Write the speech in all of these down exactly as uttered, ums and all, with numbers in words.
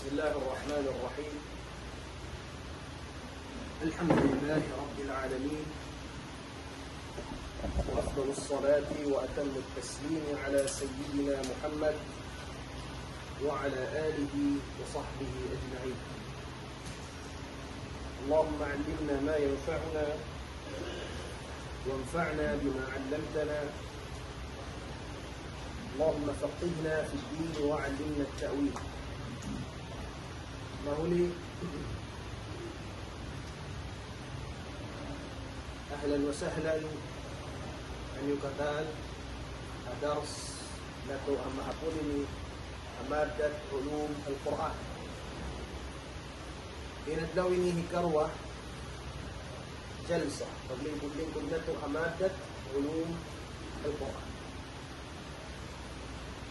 بسم الله الرحمن الرحيم. الحمد لله رب العالمين، وأفضل الصلاة وأتم التسليم على سيدنا محمد وعلى آله وصحبه أجمعين. اللهم علمنا ما ينفعنا وانفعنا بما علمتنا. اللهم فقهنا في الدين وعلمنا التأويل. Mahuli, ahlan wa sahlan, kaniyu katan ha dars natu' ha mahapun ini, ha maddat ulum al-Qur'an. In adlaw ini hikaruwa jalsa, paglingkud-lingkud natu' ha maddat ulum al-Qur'an.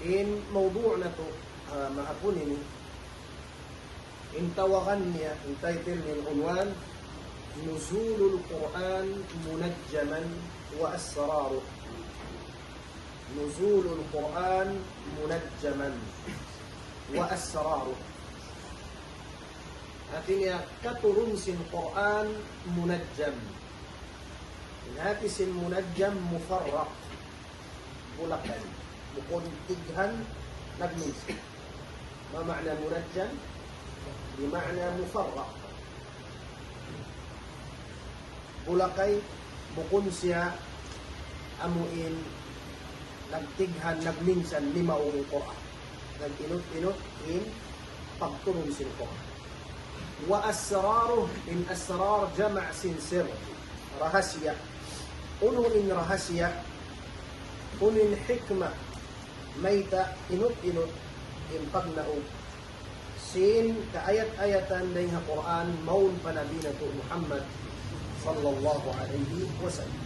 In mawdu' natu' ha mahapun ini, in tawagan niya, in title niya, unwan, نزول القرآن منجما وأسراره. نزول القرآن منجما وأسراره. Hati niya, katurun sin Qur'an munajjam. In hati sin munajjam, mufarraq. Bulakay. Bukun tighan nagminsan. ما معنى منجم؟ بمعنى مفرق. Bulakay, bukun siya amuin nagtighan, nagminsan, limaug in Qur'an. Nag-inut-inut in pagturun sin Qur'an. وأسراره, in asrar jama' sin sir, rahasiya. Unu in rahasiya, unu in hikmah, mayta' inut-inut in pagnaug sin kaayat-ayatan dayn ha Qur'an mawn pa Nabi natu' Muhammad sallallahu alayhi wasallam.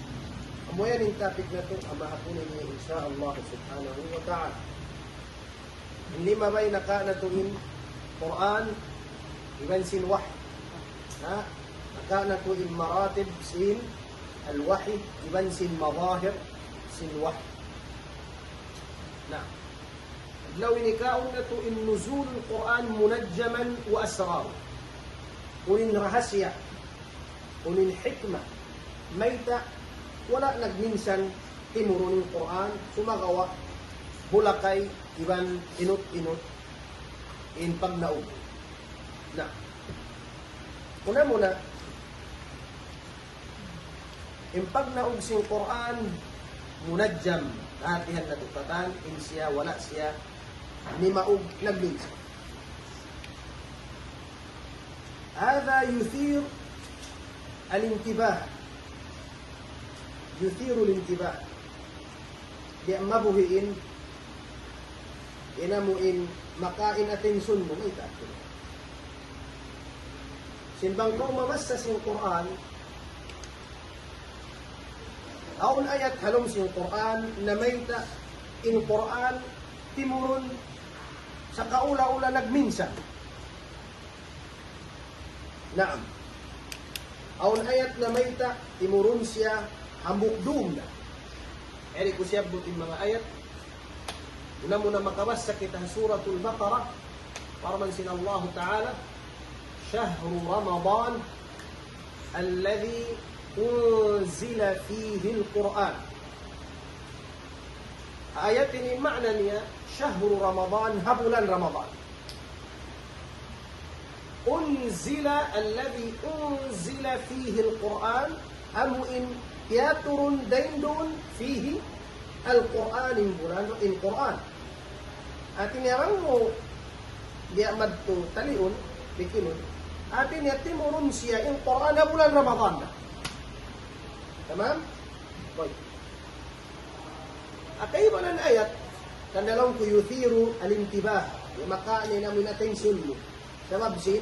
Amu yan in topic natu' ha mahapun ini, insha Allah subhanahu wa ta'ala. In limabay naka natu' in Qur'an iban sin wahy. Ha? Naka natu' in maratib sin al-wahy iban sin mazahir sin wahy. Na, adlaw ini kaun natu' in نزول القرآن منجما وأسراره. Unu in rahasiya, unu in hikmah, mayta' wala' nagminsan timurun in Qur'an, sumagawa' bulakay iban inut-inut in pagnaug. Na, muna-muna, in pagnaug sin Qur'an munajjam, hatihan natu' katan, in siya wala' siya nimaug, nagminsan. هذا يثير الانتباه. يثير الانتباه. Di' mabuhiin, in amuin makain attention mu, mayta'. Sin bang kaw mamassa sin Qur'an, awn ayat ha lawm sin Qur'an, na mayta' in Qur'an timurun sakaula-ula nagminsan. Naam. Awn ayat na mayta' timurun siya hambuuk dum na. Yari ku siyabbut in manga ayat. Muna-muna makabassa kita Suratul Baqarah. Parman sin Allahu Ta'ala, شهر رمضان الذي أنزل فيه القرآن. Ayat ini ma'na niya, شهر رمضان, ha bulan Ramadan. أنزل الذي أنزل فيه القرآن, amu in piyaturun dayn duun فيه القرآن, in bulan, in Qur'an. Hati niya bang mu biya' madtu taliun, pikilun. Hati niya timurun siya in Qur'an ha bulan Ramadan na. Tamam? Baik. Kaibanan ayat, kan ha lawm ku يثير الانتباه. Makain amuin attention mu. Sabab sin,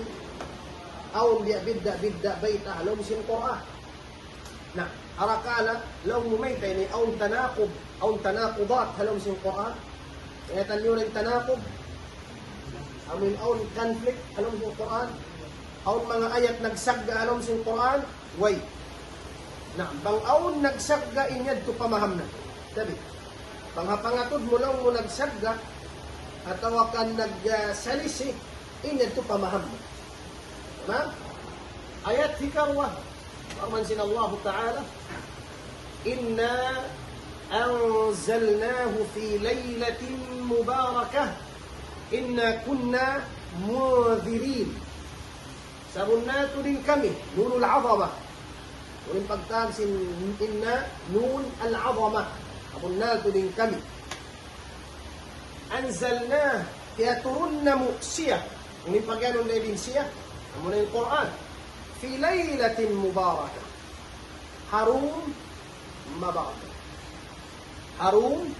awn biya' bidda'-bidda' bayta' ha lawm sin Qur'an. Na, arakala', laung mu mayta' ini, awn tanaqub, awn tanaqudat ha lawm sin Qur'an. Kaingatan niyu in tanaqub? Amuin awn conflict ha lawm sin Qur'an. Awn manga ayat nagsagga' ha lawm sin Qur'an. Way. Na, bang awn nagsagga', in yadtu pamaham na. Tabi. Bang ha pangatud mu laung mu nagsagga', atawa kan nag, ah, salisi', In yadtu pamaham. Na? Ayat hikaruwa, parman sin Allahu Ta'ala, إنا أنزلناه في ليلة مباركة إنا كنا منذرين. Sabunnal tuud in kami, nunul azama. Unu in pagtawagun sin inna, nun al-azama. Sabunnal tuud in kami. أنزلناه, piyaturun namu' siya. Unu in pagtawagun na in siya? Amuna in Qur'an. في ليلة مباركة. Ha dum mabarakat. Ha dum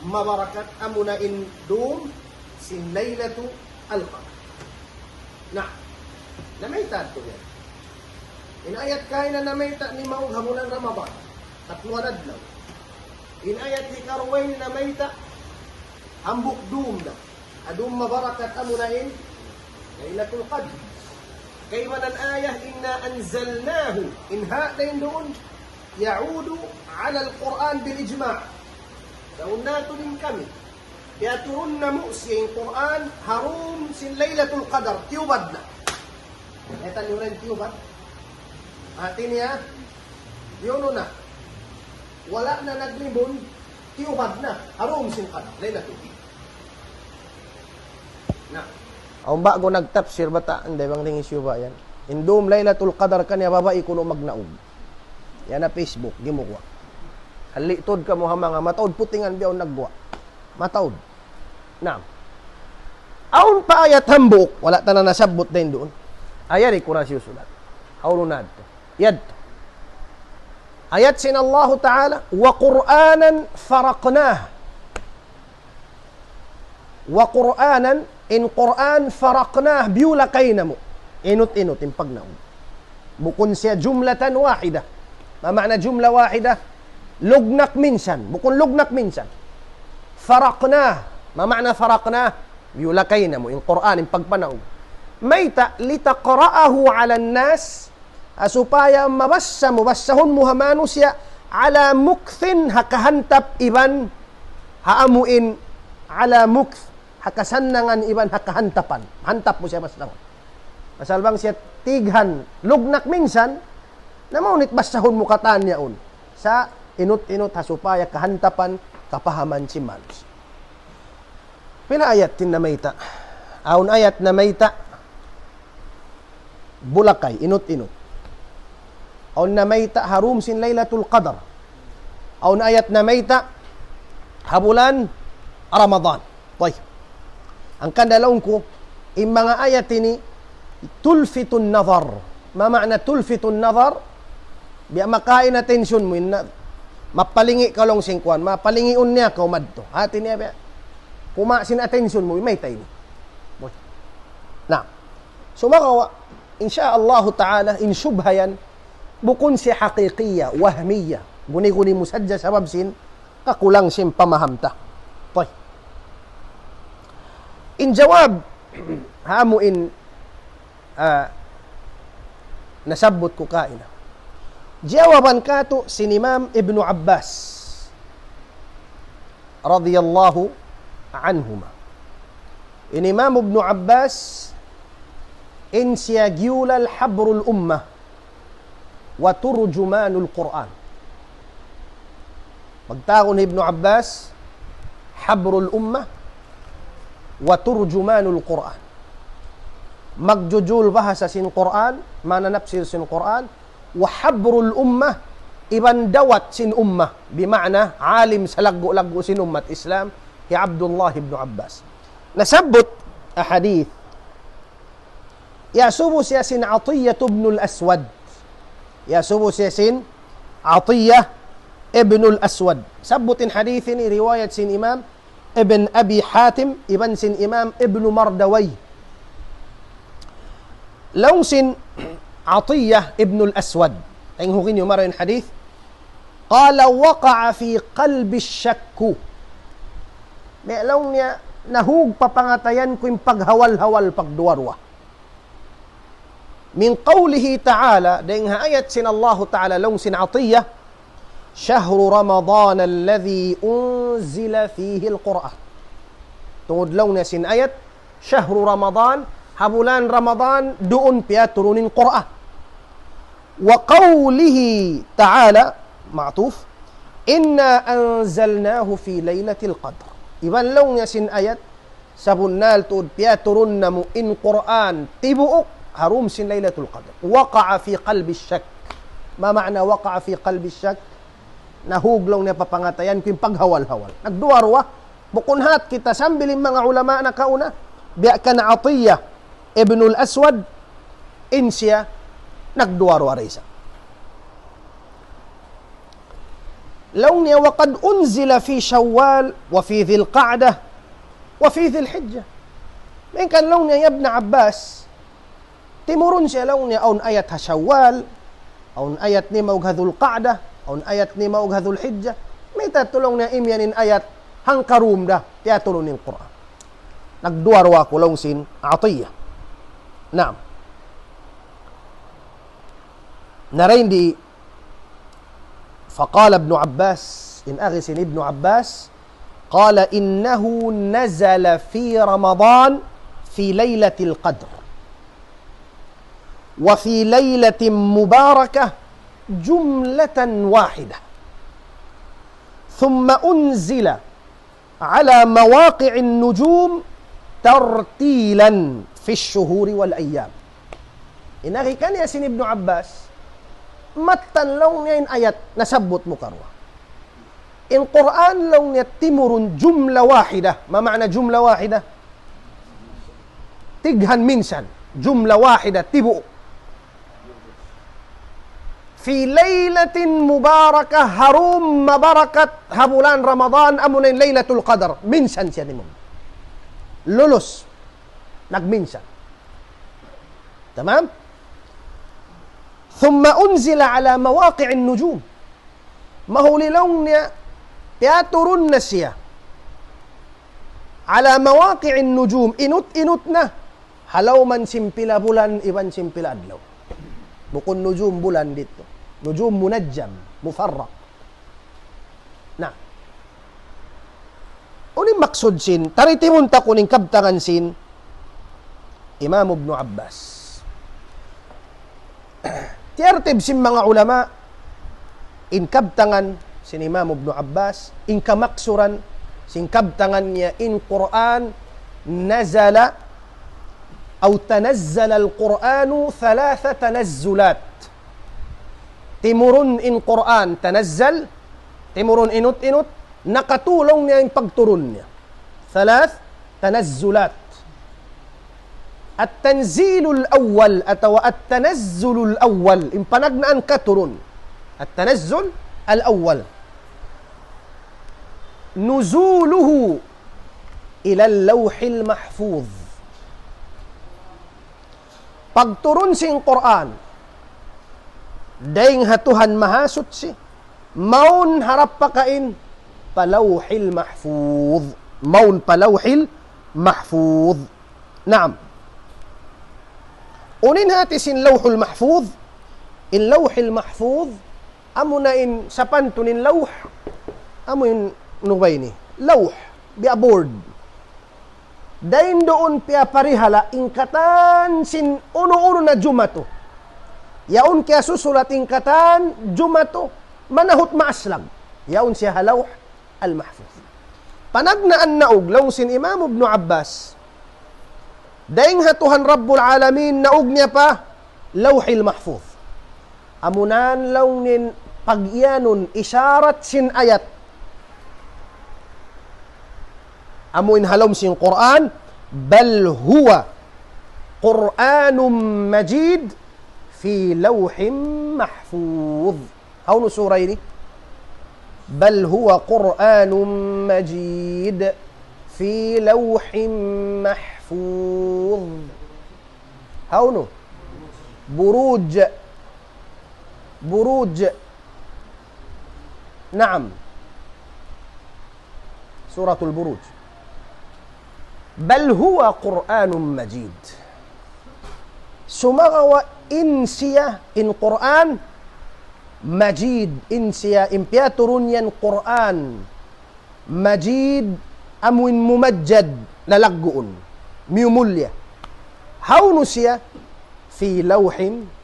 mabarakat, amuna in dum sin Laylatul Qadr. Na, namayta' tuud yan. In ayat kaina namayta' nimaug ha bulan Ramadan. Katluan adlaw. In ayat hikaruwa namayta' hambuuk dum na. Ha dum mabarakat, amuna in Laylatul Qadr. Kaibanan ayat, إنا أنزلناه. In ha dayn duun, يعود على القرآن بالإجماع. Sabunnal tuud in kami, piyaturun namu' siya in Qur'an, ha dum sin Laylatul Qadr, tiyubad na. Mayta' niyu in tiyubad? Hati niya, yun na. Wala' na naglibun, tiyubad na. Ha dum sin Qadr, Laylatul Qadr. Na. Awn ba ku nagtapsir bata', hindi bang ring isyu ba yan? In dum Laylatul Qadr kaniya babai kunu' magnaug. Yan ha Facebook, gimuwa'. Halli' tuud kamu ha manga mataud putingan biya' nagguwa'. Mataud. Naam. Awn pa ayat hambuuk, wala' ta na nasabbut dayn duun. Ayat di' ku na siyusulat. Hawnu na adtu. Yadtu. Ayat sin Allahu Ta'ala, وقرآنا فرقناه. وقرآنا, in Qur'an, فرقناه, biyulakay namu'. Inut-inut in pagnaug. Bukun siya جملة واحدة. Ma ma'na جملة واحدة? Lugnak minsan. Bukun lugnak minsan. فرقناه. Ma ma'na فرقناه? Biyulakay namu' in Qur'an, in pagpanaug. Mayta', لتقرأه على الناس, ha supaya mabassa mu, bassahun mu ha manusiya', على مكث, ha kahantap iban, ha amuin, على مكث, ha kasannangan iban ha kahantapan. Hantap mu siya bassahun. Pasal bang siya tighan, lugnak minsan, na maunit bassahun mu katan yaun. Sa' inut-inut ha supaya kahantapan, kapahaman sin manusiya'. Pila ayat in namayta'? Awn ayat namayta', bulakay, inut-inut. Awn namayta' ha dum sin Laylatul Qadr. Awn ayat namayta' ha bulan Ramadan. Tayyib. Hangkan da laung ku, in manga ayat ini, تلفت النظر. Ma ma'na تلفت النظر? Biya' makain atensyon mu, in na, mapalingi' kaw laung sin kuwan, mapalingiun niya kaw madtu. Hati niya biya' kuma' sin atensyon mu, mayta' ini. Na, sumagawa', insya Allahu Ta'ala, in shubha yan, bukun siya haqiqiyya, wahmiyya. Guni-guni mu sadja sabab sin kakulang sin pamaham ta. Tayyib. In jawab, ha amu in, ah, nasabbut ku kaina. Jawaban katu' sin Imam Ibnu Abbas radiyallahu anhuma. In Imam Ibnu Abbas, in siya giyulal habrul ummah wa turjumanul Qur'an. Pagtawagun hi Ibnu Abbas, habrul ummah wa turjumanul Qur'an. Magjujul bahasa sin Qur'an, mananapsir sin Qur'an, wa habrul ummah, iban dawat sin ummah, bima'na alim salaggu'-laggu' sin ummat Islam, hi Abdullah ibn Abbas. Nasabbut ha hadith, iyasubu siya sin Atiyah ibnul Aswad. Iyasubu siya sin Atiyah ibnul Aswad. Sabbut in hadith ini riwayat sin Imam Ibn Abi Hatim, iban sin Imam Ibnu Mardawayh. Laung sin Atiyah ibnul Aswad. Taynghugi niyu marayaw in hadith. قال وقع في قلبي الشك. Biya' laung niya, nahug pa pangatayan ku in paghawal-hawal pagduwa-ruwa. من قوله تعالى, dayng ha ayat sin Allahu Ta'ala laung sin Atiyah, شهر رمضان الذي أنزل فيه القرآن. Tungud laung niya sin ayat, شهر رمضان, ha bulan Ramadan, duun piyaturun in Qur'an. وقوله تعالى, معطوف, إنا أنزلناه في ليلة القدر. Iban laung niya sin ayat, sabunnal tuud piyaturun namu' in Qur'an, tibuuk, ha dum sin Laylatul Qadr. وقع في قلب الشك. ما معنى وقع في قلب الشك؟ Nahug laung niya pa pangatayan ku in paghawal-hawal. Nagduwa-ruwa, bukun hat kita sambil in manga ulama nakauna, biya' kan Atiyah ibnul Aswad, in siya nagduwa-ruwa da isab. Laung niya, وقد أنزل في شوال وفي ذي القعدة وفي ذي الحجة. Malayngkan laung niya, ya Ibn Abbas, timurun siya laung niya awn ayat ha Shawwal, awn ayat nimaug ha Dhul Qa'dah, awn ayat nimaug ha Dhul Hijjah. Mayta' tuud laung niya imiyan in ayat hangkarum da, piyaturun in Qur'an. Nagduwa-ruwa aku laung sin Atiyah. Naam. Na dayn di, فقال ابن عباس, in agi sin Ibnu Abbas, قال إنه نزل في رمضان في ليلة القدر وفي ليلة مباركة جملة واحدة ثم أنزل على مواقع النجوم ترتيلا في الشهور والأيام. In agi kaniya sin Ibnu Abbas, mattan laung niya in ayat nasabbut mu karuwa. In Qur'an laung niya timurun jumla wahida. Ma ma'na jumla wahida? Tighan minsan. Jumla wahida, tibuuk. في ليلة مباركة, ha dum mabarakat ha bulan Ramadan, amuna in Laylatul Qadr. Minsan siya timurun. Lulus. Nagminsan. Tamam? ثم أنزل على مواقع النجوم. Mahuli laung niya, piyaturun na siya. على مواقع النجوم, inut-inut na. Ha lawm sin pila bulan, iban sin pila adlaw. Bukun nujum bulan ditu. Nujum munajjam, mufarraq. Na. Unu in maksud sin, tartiban ta kunu' in kabtangan sin Imam Ibnu Abbas. Tiyartib sin manga ulama, in kabtangan sin Imam Ibnu Abbas, in kamaksuran sin kabtangan niya in Qur'an, نزل أو تنزل القرآن ثلاث تنزلات. Timurun in Qur'an, tanazzal, timurun inut-inut, nakatulung niya in pagturun niya. ثلاث تنزلات. التنزيل الأول atawa التنزل الأول, in panagnaan katurun. التنزل الأول. نزوله إلى اللوح المحفوظ. Pagturun sin Qur'an, dayn ha Tuhan Mahasuchi, mawn harap pakain pa Lawhil Mahfuz. Mawn pa Lawhil Mahfuz. Naam. Unu in hati sin Lawhul Mahfuz? In Lawhil Mahfuz, amuna in sapantun in lawh, amu in unu ba ini? Lawh, biya' board. Dayn duun piyaparihala' in katan sin unu-unu na jumatu. Yaun kiyasusulat in katan jumatu, manahut maaslag. Yaun siya ha Lawh al-Mahfuz. Panagnaan naug laung sin Imam Ibnu Abbas, dayn ha Tuhan Rabbul Alamin naug niya pa Lawhil Mahfuz. Amunan laung niya in pag-iyanun isharat sin ayat. Amu in ha lawm sin Qur'an, بل هو قرآن مجيد في لوح محفوظ. Hawnu sura ini? بل هو قرآن مجيد في لوح محفوظ. Hawnu? Buruj. Buruj. Naam. Suratul Buruj. بل هو قرآن مجيد. Sumagawa' in siya, in Qur'an, Majid, in siya, in piyaturun yan Qur'an. Majid, amuin mumajjad, lalagguun, miyumulliya. Hawnu siya? في لوح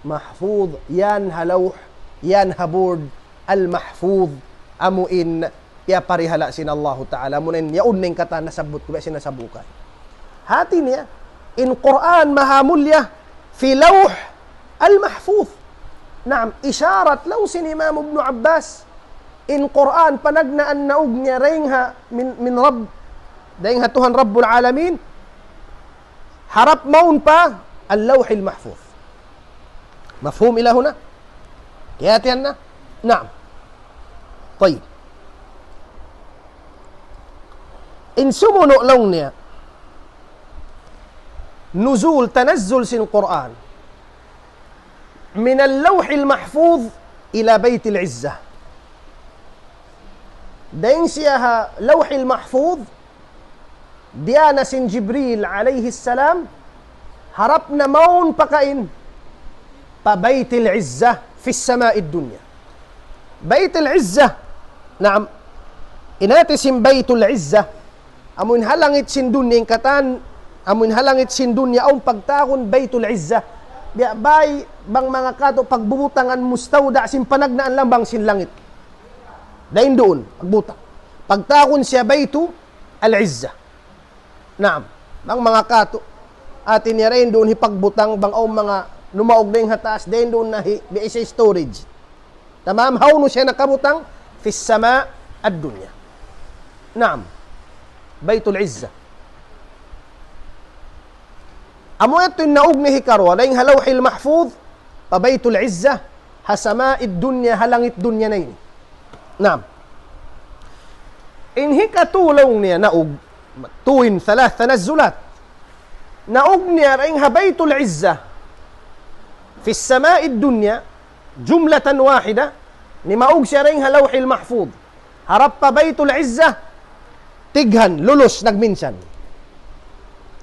محفوظ. Yan ha lawh, yan ha board, al-mahfuz. Amu in piyaparihala' sin Allahu Ta'ala. Amu na in yaun na in katan nasabbut ku, biya' sin nasabbut ku. Hati niya, in Qur'an maha mulliya في لوح المحفوظ. Naam, isharat laung sin Imam Ibn Abbas, in Qur'an panagnaan naug niya dayn ha min, min Rabb, dayn ha Tuhan Rabbul Alamin, harap mawn pa اللوح المحفوظ. مفهوم إلى هنا؟ Kiyahatihan na? Naam. Tayyib. In sumunu' laung niya, nuzul, tanazzul sin Qur'an, من اللوح المحفوظ إلى بيت العزة. Dayn siya ha Lawhil Mahfuz, diyā na sin Jibril alayhi salam, harap na mawn pakain pa Baytil Izzah fis sama'id dunya. Baytil Izzah, naam, in hāti sin Baytul Izzah, amuin ha langit sin dunya in katan, amuin ha langit sin dunya awn pagtawagun Baytul Izzah. Biya' bay bang manga katu' pagbubutangan mustawda' sin panagnaan lambang sin langit. Dayn duun, pagbutang. Pagtawagun siya Baytu al-Izzah. Naam, bang manga katu'. Hāti niya dayn duun hipagbutang bang awn manga numaug dayn ha taas, dayn duun na hi, biya' isab storage. Tamam, hawnu siya nakabutang? Fis sama' ad-dunya. Naam. Baytul Izzah. Amu yadtu in naug niya hikaruwa, dayn ha Lawhil Mahfuz, pa Baytul Izzah, ha sama'id dunya, ha langit dunya na ini. Naam. In hikatu laung niya naug, tuwin thalath tanazzulat. Naug niya dayn ha Baytul Izzah, fis sama'id dunya, jumlatan wahida, nimaug siya dayn ha Lawhil Mahfuz. Harap pa Baytul Izzah, tighan, lulus, nagminsan.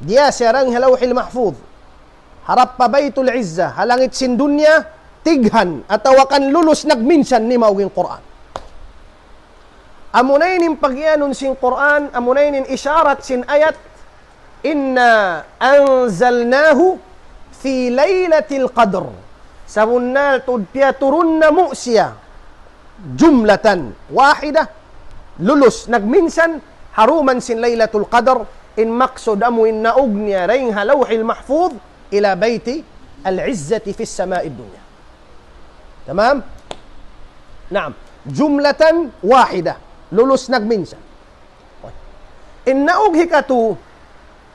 Diyā siya dayn ha Lawhil Mahfuz. Harap pa Baytul Izzah, ha langit sin dunya, tighan, atawa kan lulus, nagminsan, nimaug in Qur'an. Amuna ini in pagiyanun sin Qur'an, amuna ini in isharat sin ayat, إنا أنزلناه في ليلة القدر. Sabunnal tuud piyaturun namu' siya. Jumlatan wahida. Lulus nagminsan, ha dūm sin Laylatul Qadr, in maksud amu in naug niya dayn ha Lawhil Mahfuz, إلى بيت العزة في السماء الدنيا. Tamam? Naam. Jumlatan wahida. Lulus nagminsan. In naug hikatu,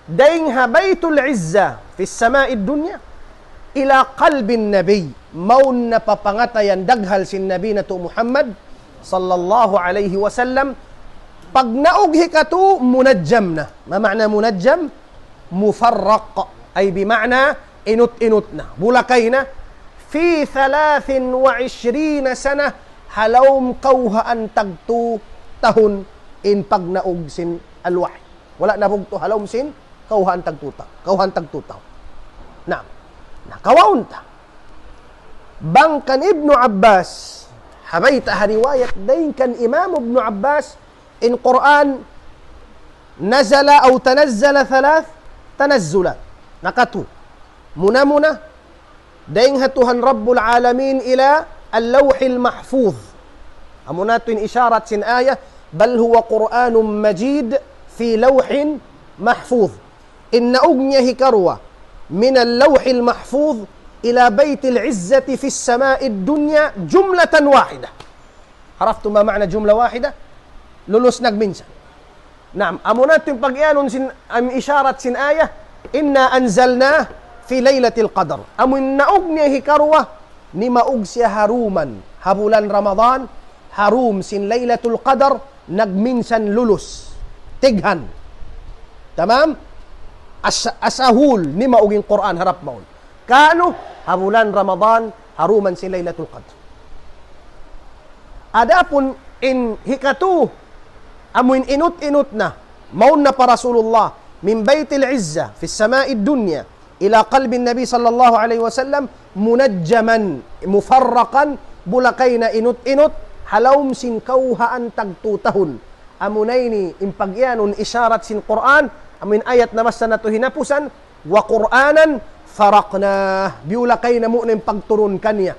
dayn ha Baytul Izzah fis sama'id dunya, ila qalbin nabi, mawn na pa pangatayan daghal sin Nabi natu' Muhammad sallallahu alayhi wasallam. Pag naug hikatu, munajjam na. Ma ma'na munajjam? Mufarraq. Ay bi ma'na inut-inut na, bulakay na. في ثلاث وعشرين سنة, ha lawm kawhaan tagtu tahun in pagnaug sin al-wahy. Wala' nabugtu' ha lawm sin kawhaan tagtu ta-, kawhaan tagtu tahun. Naam. Na, kawaun ta. Bang kan Ibnu Abbas, ha bayta' ha riwayat dayn kan Imam Ibnu Abbas, in Qur'an نزل أو تنزل ثلاث تنزلات. Nakatu. Muna-muna, dayn ha Tuhan Rabbul Alamin ila al-Lawhil Mahfuz. Amuna yadtu in isharat sin ayat, بل هو قرآن مجيد في لوح محفوظ. In naug niya hikaruwa, من اللوح المحفوظ إلى بيت العزة في السماء الدنيا جملة واحدة. عرفتم ما معنى جملة واحدة؟ Lulus nagminsan. Naam, amuna yadtu in pagiyanun sin, am, isharat sin ayat, إنا أنزلناه في ليلة القدر. Amu in naug niya hikaruwa, nimaug siya ha dūm, ha bulan Ramadan, ha dūm sin Laylatul Qadr, nagminsan lulus. Tighan. Tamam? As-, as a whole, nimaug in Qur'an harap mawn. Kanu, ha bulan Ramadan, ha dūm sin Laylatul Qadr. Adapun in hikatu, amu in inut-inut na, mawn na pa Rasulullah, من بيت العزة في السماء الدنيا إلى قلب النبي صلى الله عليه وسلم منجما مفرقا, bulakay na inut-inut, ha lawm sin kawhaan tagtu tahun. Amuna ini in pagiyanun isharat sin Qur'an, amu in ayat nabassa natu' hinapusan, وقرآنا فرقناه, biyulakay namu' na in pagturun kaniya.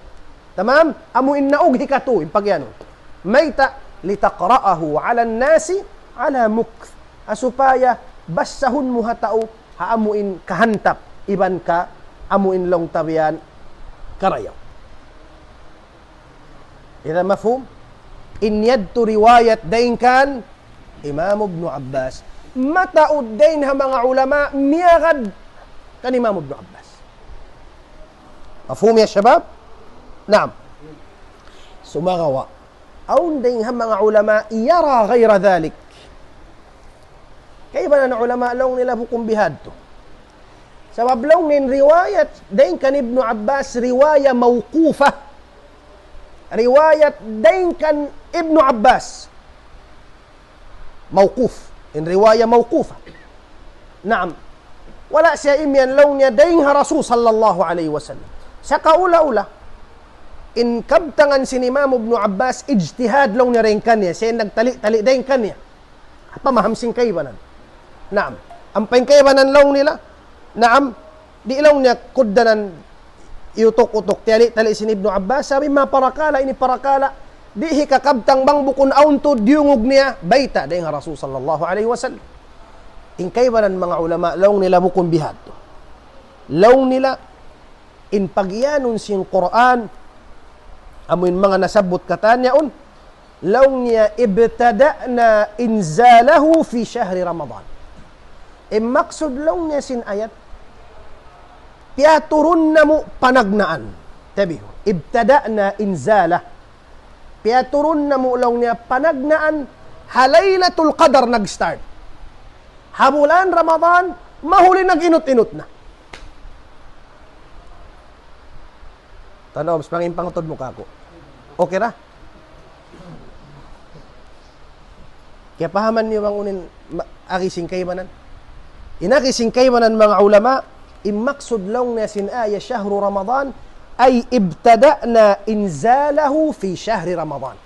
Tamam? Amu in naug hikatu, in pagyanun. Mayta', لتقرأه على الناس على مكث. Ha supaya basahun mu ha tau, ha amu in kahantap, iban ka amu in laung ta biya' yan karayaw. Ida mafhum? In yadtu riwayat dayn kan Imam Ibn Abbas. Mataud dayn ha manga ulama miyagad kan Imam Ibn Abbas. Mafhum ya shabab? Naam. Sumagawa'. Awn dayn ha manga ulama يرى غير ذلك. Kaibanan ulama laung nila bukun bihadtu. Sabab laung in riwayat dayn kan Ibnu Abbas riwaya mawqufa. Riwayat dayn kan Ibnu Abbas. Mawquf. In riwaya mawqufa. Naam. Wala' siya imiyan laung niya dayn ha Rasul sallallahu alayhi wasallam. Sa' kaula-ula, in kabtangan sin Imam Ibnu Abbas, ijtihad laung niya dayn kaniya. Siya in nagtali-tali dayn kaniya. Pamaham sin kaibanan. Naam. Ampa in kaibanan laung nila, naam, di' laung niya kugdanan iyutuk-utuk, tiyali-tali sin Ibnu Abbas, sabab in manga parakala', ini parakala', di' hikakabtang bang bukun awn tuud diyungug niya, bayta' dayn ha Rasul sallallahu alayhi wasallam. In kaibanan manga ulama, laung nila bukun bihadtu. Laung nila, in pagiyanun sin Qur'an, amu in manga nasabbut katan yaun, laung niya ابتدأنا إنزاله في شهر رمضان. In maksud laung niya sin ayat, piyaturun namu' panagnaan. Tabihu, ابتدأنا إنزاله. Piyaturun namu' laung niya panagnaan, ha Laylatul Qadar nag-start. Ha bulan Ramadan, mahuli nag-inut-inut na. Tanaw, mas pangin pangutod mu kaku'. Okay ra? Kiyapahaman niyu bang unu in ma-, agi sin kaibanan? In agi sin kaibanan manga ulama, in maksud laung niya sin ayat شهر رمضان, أي ابتدأنا إنزاله في شهر رمضان.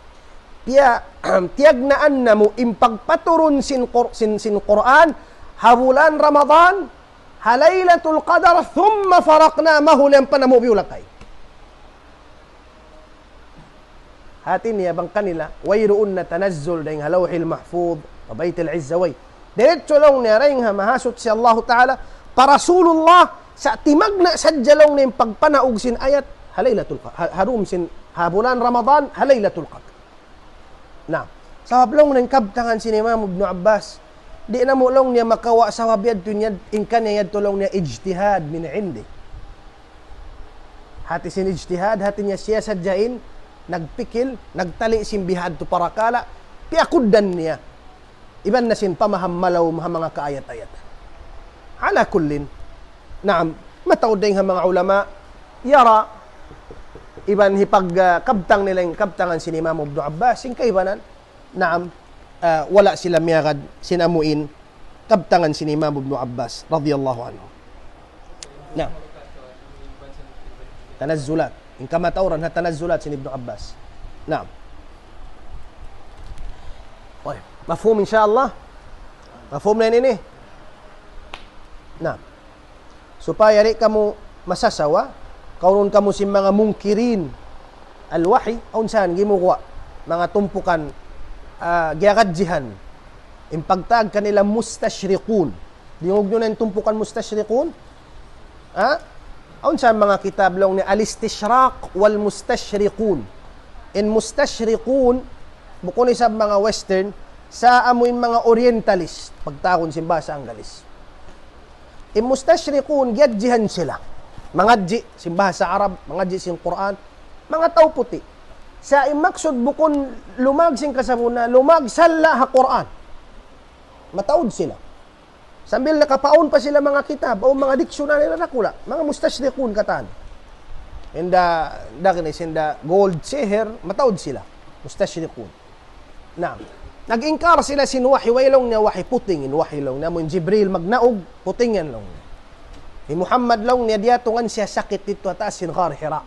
Piya-, tiyagnaan namu' in pagpaturun sin Qur-, sin, sin Qur'an, ha bulan Ramadan, ha Laylatul Qadar, ثم فرقناه, mahuli ampa namu' biyulakay. Hati niya bang kanila, wayruun na tanazzul dayn ha Lawhil Mahfuz, pa Baytil Izza way. Diretso laung niya dayn ha Mahasuchi Allahu Ta'ala, pa Rasulullah, sa' timagna' sadja laung niya in pagpanaug sin ayat, ha Laylatul Qa-, ha, ha dum sin, ha bulan Ramadan, ha Laylatul Qadr. Na, sabab laung niya in kabtangan sin Imam Ibn Abbas, di' namu' laung niya makawa' sabab yadtu niya, in kaniya yadtu laung niya ijtihad min indi. Hati sin ijtihad, hati niya siya sadja in nagpikil, nagtali sin bihadtu parakala', piyakugdan niya. Iban na sin pamaham malaw ha manga kaayat-ayat. Ala kullin. Naam, mataud dayn ha manga ulama, yara, iban hipag, ah, kabtang nila in kabtangan sin Imam Ibn Abbas, sin kaibanan, naam, ah, wala' sila miyagad sin amu in kabtangan sin Imam Ibn Abbas radiyallahu anhu. Naam. Tanazzulat. In kamatauran ha tanazzulat sin Ibn Abbas. Naam. Oy, mafhum insya Allah? Mafhum na ini? Naam. Supaya di' kamu masasawa, kaunun kamu sin manga munkirin al-wahi, awn san gimuwa', manga tumpukan, ah, giyagadjihan. In pagtawag kanila mustashriqun. Diyungug niyu na in tumpukan mustashriqun? Ha? Awn sa manga kitab laung niya Al-Istishraq wal Mustashriqun. In mustashriqun, bukun isab manga western, sa' amu in manga orientalist, pagtawagun sin bahasa Anggalis. In mustashriqun, giyagadjihan sila. Mangadji' sin bahasa Arab, mangadji' sin Qur'an, manga tau puti'. Sa' in maksud bukun lumag sin kasabuna, lumag sala' ha Qur'an. Mataud sila. Sambil nakapaun pa sila manga kitab, o manga dictionary na dakula', manga mustashriqun katan. Inda, dagni, sinda gold, sihir, mataud sila. Mustashriqun. Naam. Nag-ingkar sila sin wahi, way laung niya wahi, puting in wahi laung niya, amu in Jibril magnaug, puting yan laung niya. Hi Muhammad laung niya, diyatungan siya sakit didtu ha taas sin Ghar Hira.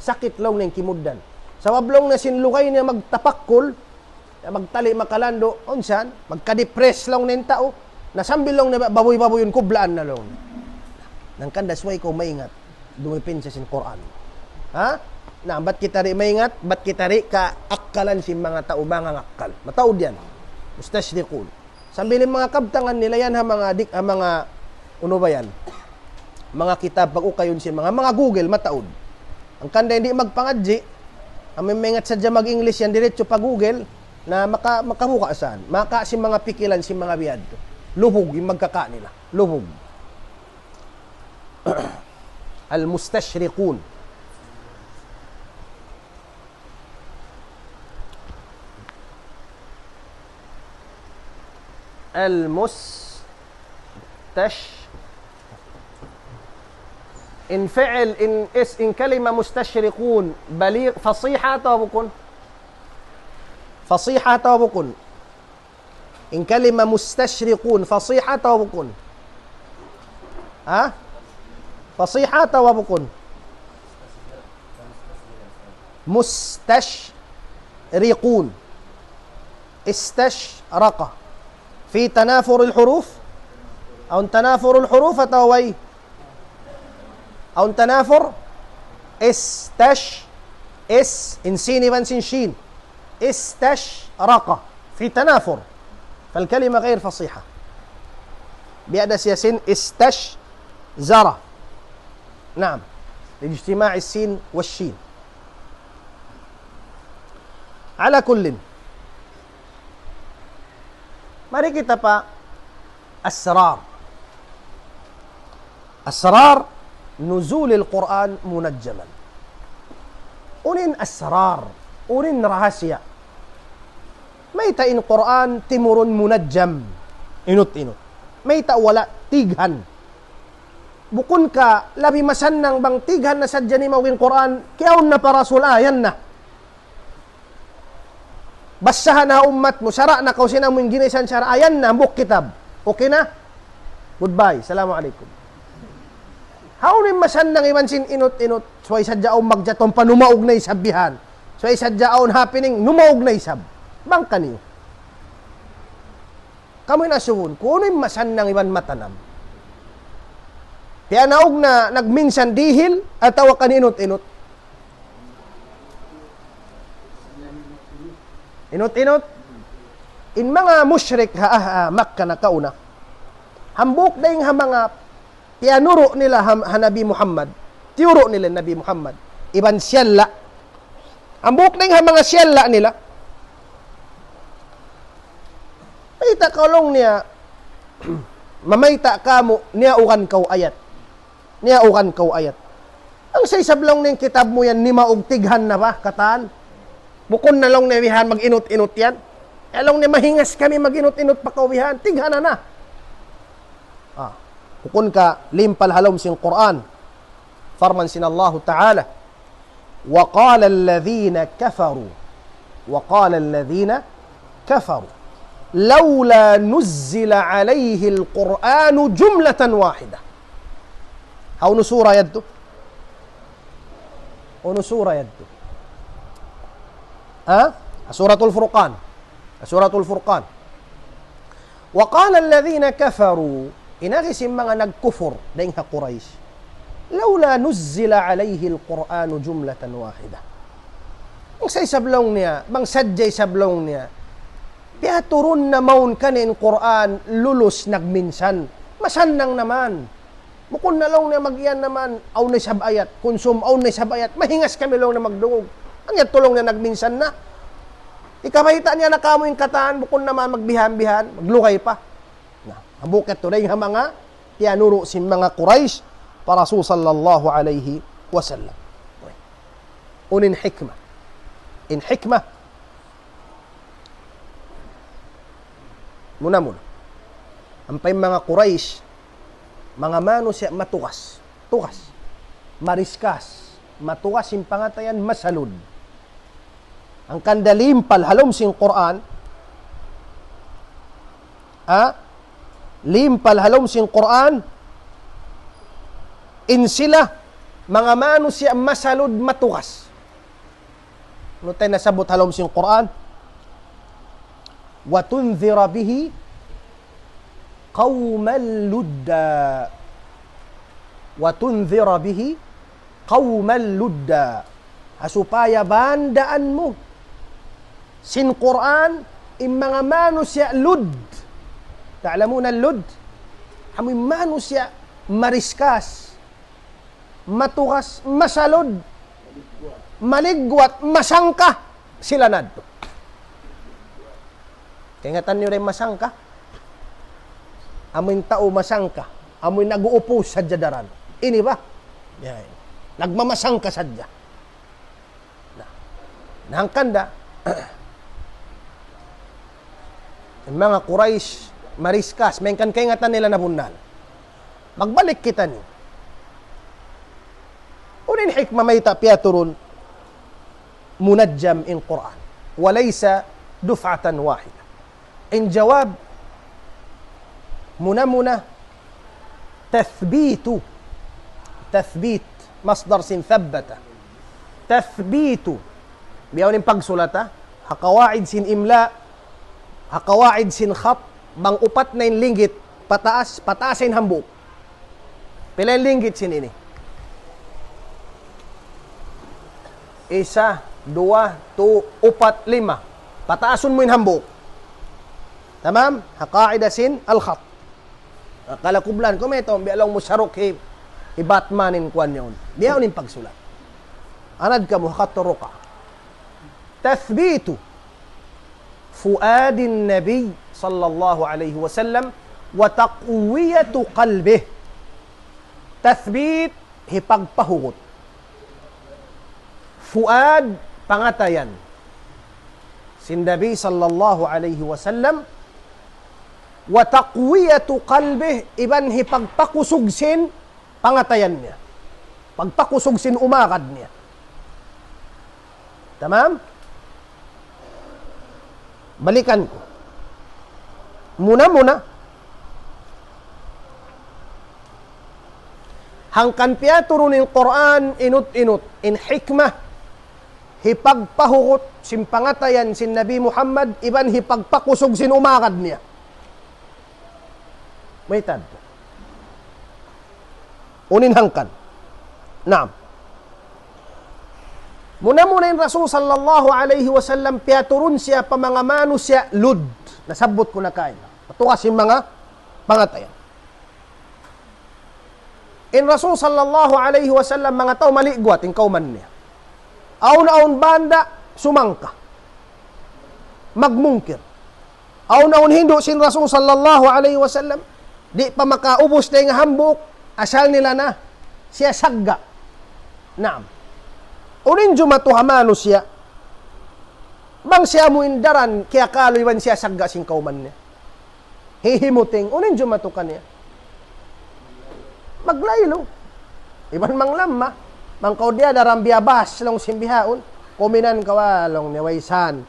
Sakit laung niya in kimugdan. Sabab laung niya sin lugay niya magtapakkul, magtali makalandu', unsan, magka-depress laung niya in tau, na sambil laung niya babuy-babuyun kublaan na laung niya. Hangkan da subay kaw maingat, dumipinsa sin Qur'an. Ha? Na, bat kita di' maingat, bat kita di' kaakkalan sin manga tau mangangakkal. Mataud yan. Mustashriqun. Sambil in manga kabtangan nila yan ha manga dik-, ha manga unu ba yan? Manga kitab pag-ukayun sin manga, manga Google, mataud. Hangkan da di' magpangadji', amu in maingat sadja mag-English yan, diretso pa Google, na maka-, makabuka saan. Maka sin manga pikilan, sin manga biyadtu. Lubug, in magkaka nila. Lubug. المستشرقون. المستش-، in fi'il, in is-, in kalima mustashriqun, baligh, fasiha atawa bukun? Fasiha atawa bukun? In kalima mustashriqun, fasiha atawa bukun? Ha? Fasiha atawa bukun? Mustashriqun. Istashraqa. Fi tanafuril huruf? Awn tanafurul huruf atawa way? Awn tanafur? Istash-, is, in sin iban sin shin. Istashraqa. Fi tanafur. Fal kalima ghayr fasiha. Biya' da siya sin istashzara. Naam. Lijtima'i sin wa shin. Ala kullin. Mari kita pa asrar. Asrar nuzulil Qur'an munajjaman. Unu in asrar, unu in rahasiya. Mayta' in Qur'an timurun munajjam, inut-inut. Mayta' wala' tighan. Bukun ka labi masannang bang tighan na sadja nimaug in Qur'an, kiyaun na pa Rasul ayan na. Basaha na ha ummat mu, sara' na kaw sin amu in ginaisan sara', ayan na, hambuuk kitab. Okay na? Goodbye. Assalamu alaikum. Hawnu in masannang iban sin inut-inut? Subay sadja awn magjatu ampa numaug na isab bihan. Subay sadja awn happening, numaug na isab. Bang kaniyu. Kamu in asubuhun, kunu' in masannang iban matanam. Piyanaug na nagminsan dihil atawa kan inut-inut. Inut-inut. In manga mushrik ha, ha, ha Makkah nakauna. Hambuuk dayn ha manga tiyanuru' nila ha, ha Nabi Muhammad. Tiyuru' nila Nabi Muhammad. Iban siyalla'. Hambuuk dayn ha manga siyalla' nila. Mayta' kaw laung niya, mamayta' kamu, niyaugan kaw ayat. Niyaugan kaw ayat. Bang sa isab laung niya in kitab mu yan, nimaug tighan na ba, katan? Bukun na laung niya bihan mag-inut-inut yan. Kaya laung niya mahingas kami mag-inut-inut pa kaw bihan. Tighan na na. Ah, bukun ka limpal ha lawm sin Qur'an. Parman sin Allahu Ta'ala, وقال الذين كفروا، وقال الذين كفروا لولا نزل عليه القرآن جملة واحدة. Hawnu sura yadtu? Hawnu sura yadtu? Ha? Suratul Furqan. Suratul Furqan. وقال الذين كفروا, in agi sin manga nagkufur dayn ha Quraysh, لولا نزل عليه القرآن جملة واحدة. Bang sa isab laung niya, bang sadja isab laung niya, piyaturun na mawn kaniya in Qur'an, lulus nagminsan. Masannang na man. Bukun na laung niya mag-iyan na man, awn na isab ayat, kunsum, awn na isab ayat, mahingas kami laung niya magdungug. Hangkan laung niya nagminsan na. Hikabayta' niya na kamu in katan, bukun na man magbihan-bihan, maglugay pa. Na, hambuuk yadtu dayn ha manga tiyanuru' sin manga Quraysh pa Rasul sallallahu alayhi wasallam. Unu in hikmah? In hikmah, muna-muna. Ampa in manga Quraysh, manga manusiya' matugas. Tugas. Mariskas. Matugas in pangatayan, masalud. Hangkan da limpal ha lawm sin Qur'an. Ha? Limpal ha lawm sin Qur'an. In sila, manga manusiya' masalud matugas. Unu in nasabbut ha lawm sin Qur'an? وتنذر به قوما لدا. وتنذر به قوما لدا. Ha supaya bandaan mu sin Qur'an in manga manusiya' Lud. تعلمون اللد؟ Amu in manusiya' mariskas, matugas, masalud, maligwat, masangka, sila na yadtu. Kaingatan niyu da in masangka? Amu in tau masangka, amu in nag-uupus sadja daran. Ini ba? Yan. Nagmamasangka sadja. Na, na hangkan da, in manga Quraysh, mariskas, malayngkan kaingatan nila na bunnal. Magbalik kitaniyu. Unu in hikmah mayta' piyaturun munajjam in Qur'an. وليس دفعة واحدة. In jawab, muna-muna, tathbitu. Tathbit, masdar sin thabbata. Tathbitu. Biya' ini in pagsulat, ha? Ha qawaid sin imla, ha qawaid sin khat, bang upat na in linggit, pataas, pataas in hambuuk. Pila in linggit sin ini? Isa, duwa, tu, upat, lima. Pataasun mu in hambuuk. Tamam? Ha qaida sin al-khat. Kala kublan, kumitu, biya' laung mu saruk hi, hi Batman in kuwan niya yaun. Biya' yaun in pagsulat. Anad kamu, ha khat turuka. تثبيت فؤاد النبي صلى الله عليه وسلم وتقوية قلبه. Tathbit, hipagpahugut. Fuad, pangatayan sin Nabi sallallahu alayhi wasallam. وتقوية قلبه, iban hipagpakusug sin pangatayan niya. Pagpakusug sin umagad niya. Tamam? Balikan ku. Muna-muna, hangkan piyaturun in Qur'an, inut-inut, in hikmah, hipagpahugut sin pangatayan sin Nabi Muhammad, iban hipagpakusug sin umagad niya. Mayta' yadtu? Unu in hangkan? Naam. Muna-muna in Rasul sallallahu alayhi wasallam piyaturun siya pa manga manusiya' Lud. Nasabbut ku na kaina. Matugas in manga pangatayan. In Rasul sallallahu alayhi wasallam manga tau maligwat in kawman niya. Awn-awn banda sumangka. Magmungkir. Awn-awn hindu' sin Rasul sallallahu alayhi wasallam, di' pa makaubus dayn ha hambuuk, asal nila na siya sagga'. Naam. Unu in jumatu ha manusiya', bang siya amu in daran kiyakalu iban siya sagga' sin kawman niya. Hihimuting, unu in jumatu kaniya? Maglaylu. Iban manglamma, bang kaw diya daran biyabas laung sin bihaun, kuminan kaw laung niya waysan.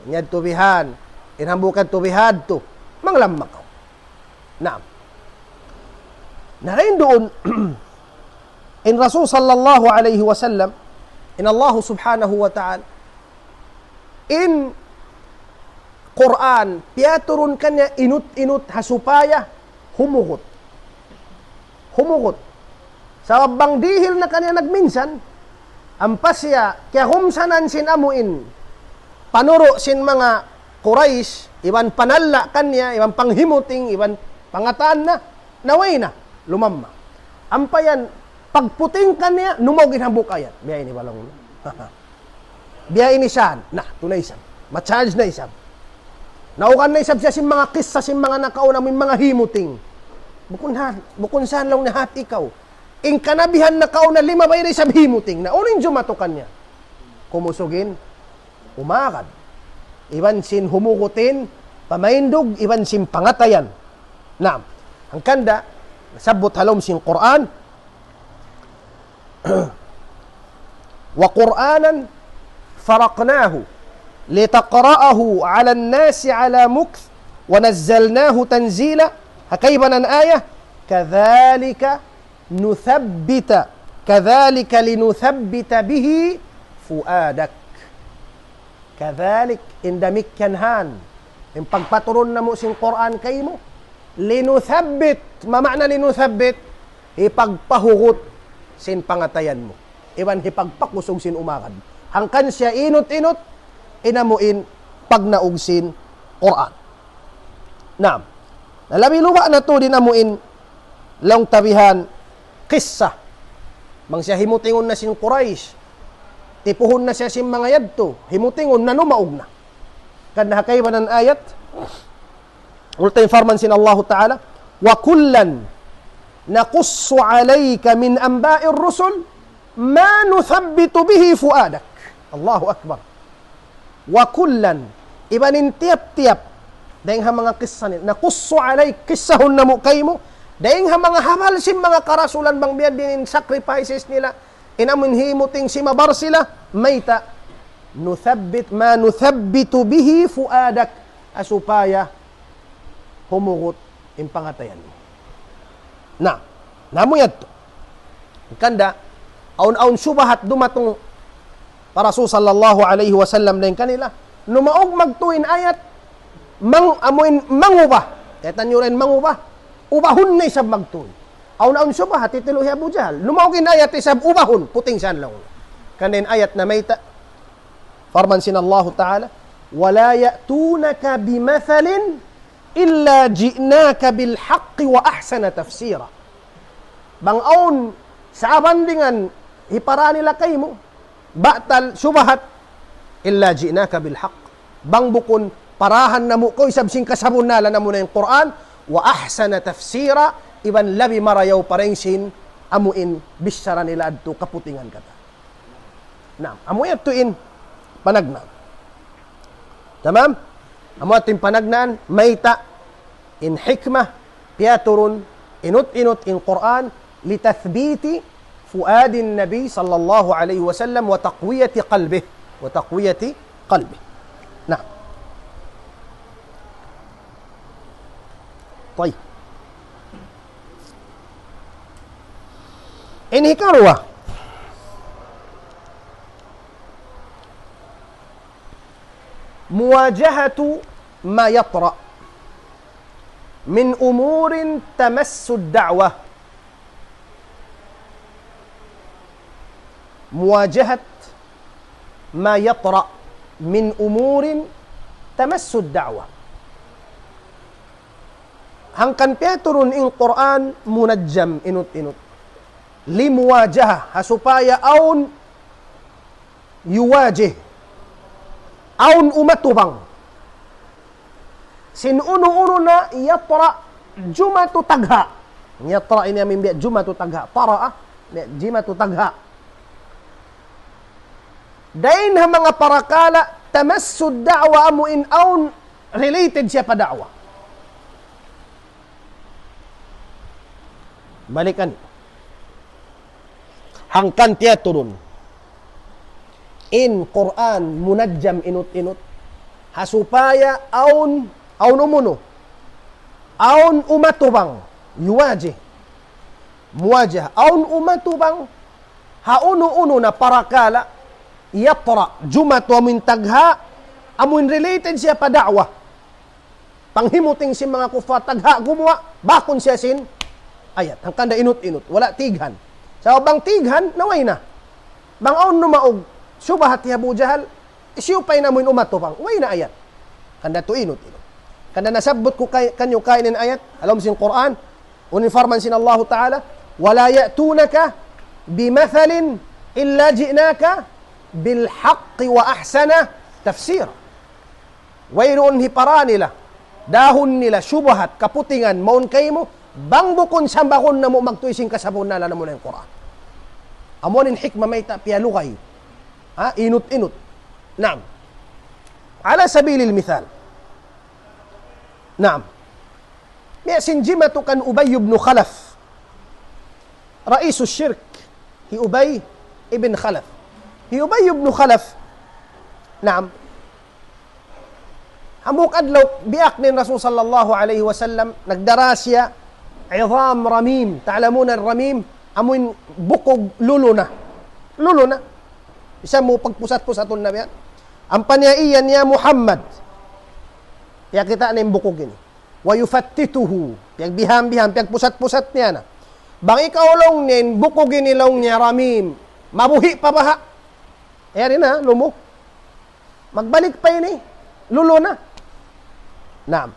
Yadtu bihan, in hambuuk yadtu bihadtu, manglamma kaw. Naam. Na dayn duun, in Rasul sallallahu alayhi wasallam, in Allah subhanahu wa ta'ala, in Qur'an, piyaturun kaniya inut-inut ha supaya humugut. Humugut. Sabab bang dihil na kaniya nagminsan, ampa siya, kiyahumsanan sin amu in panuru' sin manga Quraysh, iban panalla' kaniya, iban panghimuting, iban pangataan na, na way na, lumamma. Ampa yan, pagputing kaniya, numaug in hambuuk ayat. Biya' ini balong. Biya' ini san. Na, tu na isab. Ma-charge na isab. Naugan na isab siya sin manga kissa, sin manga nakauna, sin manga himuting. Bukun ha, bukun san laung niya hat ikaw. In kanabihan nakauna limabay da isab himuting. Na, unu in jumatu kaniya? Kumusug in umagad. Iban sin humugut in pamaindug, iban sin pangatayan. Naam. Hangkan da, nasabbut ha lawm sin Qur'an, وقرآنا فرقناه لتقرأه على الناس على مكث ونزلناه تنزيلا. Ha kaibanan ayat, كذلك نثبت، كذلك لنثبت به فؤادك. Kadhalik, in damikkiyan han. In pagpaturun namu' sin Qur'an kaymu. Linuthabbit. Ma ma'na linuthabbit? hipagpahugut sin pangatayan mu, iban hipagpakusug sin umagad. Hangkan siya inut-inut, in amu in pagnaug sin Qur'an. Naam. Na labi luba na tuud in amu in laung ta bihan kissa. Bang siya himutingun na sin Quraysh, tipuhun na siya sin manga yadtu, himutingun na, numaug na. Hangkan ha kaibanan ayat, ulta in parman sin Allahu Ta'ala, وَكُلًّا نَقُصُّ عَلَيْكَ مِنْ أَنْبَاءِ الرُّسُلِ مَا نُثَبِّتُ بِهِ فُؤَادَكَ. Allahu Akbar. وَكُلًّا, iban in tiyap-tiyap, dayn ha manga kissa nila, نَقُصُّ عَلَيْكَ, kissahun namu' kaymu, dayn ha manga habal sin manga karasulan bang biya' diin in sacrifices nila, in amun himuting simabar sila, mayta', نُثَبِّتُ مَا نُثَبِّتُ بِهِ فُؤَادَكَ, ha supaya humugut in pangatayan mu. Na, namu' yadtu. Hangkan da, awn-awn subahat dumatung pa Rasul sallallahu alayhi wasallam dayn kanila. Numaug magtuy in ayat, mang-, amuin mangubah. Kaitan niyu dayn mangubah, ubahun na isab magtuy. Awn-awn subahat, titilu' hi Abu Jahal. Numaug in ayat isab ubahun, puting sa laung. Hangkan da in ayat na mayta', parman sin Allahu Ta'ala, وَلَا يَأْتُونَكَ بِمَثَلٍ إِلَّا جِئْنَاكَ بِالْحَقِّ وَأَحْسَنَ تَفْسِيرًا. Bang awn sabandingan hipara nila kaymu, batal subahat, إِلَّا جِئْنَاكَ بِالْحَقِّ. Bang bukun parahan namu' kaw isab sin kasabunnalan, amu na in Qur'an, وَأَحْسَنَ تَفْسِيرًا, iban labi marayaw pa dayn sin amu in bichara nila adtu kaputingan katan. Naam, amu yadtu in panagnaan. Tamam? Amu yadtu in panagnaan, mayta' in hikmah, piyaturun, inut-inut in Qur'an, لِتَثْبِيتِ فُؤَادِ النَّبِيِّ صَلَّى اللهُ عَلَيْهِ وَسَلَّمَ وَتَقْوِيَةِ قَلْبِهِ. وَتَقْوِيَةِ قَلْبِهِ. Naam. Tayyib. In hikaruwa, مُوَاجَهَةُ مَا يَطْرَأُ مِنْ أُمُورٍ تَمَسُّ الدَّعْوَةَ. مُوَاجَهَةُ مَا يَطْرَأُ مِنْ أُمُورٍ تَمَسُّ الدَّعْوَةَ. Hangkan piyaturun in Qur'an munajjam, inut-inut. لِمُوَاجَهَةٍ, ha supaya awn يُوَاجِه, awn umatubang. Sin unu-unu na يَطْرَأُ, jumatu tagha'. يَطْرَأُ ini amu in biya' jumatu tagha'. طَرَأَ, biya' jumatu tagha'. Dayn ha manga parakala' تَمَسُّ الدَّعْوَةَ, amu in awn related siya pa da'wa. Balikan. Hangkan piyaturun in Qur'an munajjam, inut-inut. Ha supaya awn, awn umunu. Awn umatubang. يُوَاجِه. مُوَاجَهَةٍ. Awn umatubang ha unu-unu na parakala', يَطْرَأُ, jumatu amu in tagha', amu in related siya pa da'wa. Panghimuting sin manga kuffar, tagha' gumuwa', bakun siya sin ayat. Hangkan da inut-inut, wala' tighan. Sabab bang tighan, na way na. Bang awn numaug, subahat hi Abu Jahal, hisiyu pa in amu in umatubang, way na ayat. Hangkan da tuud inut-inut. Hangkan da nasabbut ku kay-, kaniyu kaina in ayat, ha lawm sin Qur'an, unu in parman sin Allahu Ta'ala, وَلَا يَأْتُونَكَ بِمَثَلٍ إِلَّا جِئْنَاكَ بِالْحَقِّ وَأَحْسَنَ تَفْسِيرًا. Wayruun hipara nila, dahun nila, subahat, kaputingan, mawn kaymu, bang bukun sambagun namu' magtuy sin kasabunnalan, amu na in Qur'an. Amu in hikmah mayta' piyalugay. Ha? Inut-inut. Naam. على سبيل المثال. Naam. Biya' sin jimatu kan Ubay ibn Khalaf, رئيس الشرك, hi Ubay ibn Khalaf. Hi Ubay ibn Khalaf, naam, hambuuk adlaw biya' ini in Rasul sallallahu alayhi wasallam, nagdara siya عظام رميم. تَعْلَمُونَ الرَّمِيمُ؟ Amu in bukug lulu na. Lulu na. Bisan mu pagpusat-pusatun na biya' yan. Ampa niya iyan, "Ya Muhammad." Piyakita' niya in bukug ini. وَيُفَتِّتُهُ. Piyagbiham-biham, piyagpusat-pusat niya na. Bang ikaw laung niya in bukug ini laung niya ramim, mabuhi' pa baha'. Yari na, lumu. Magbalik pa ini, lulu na. Naam.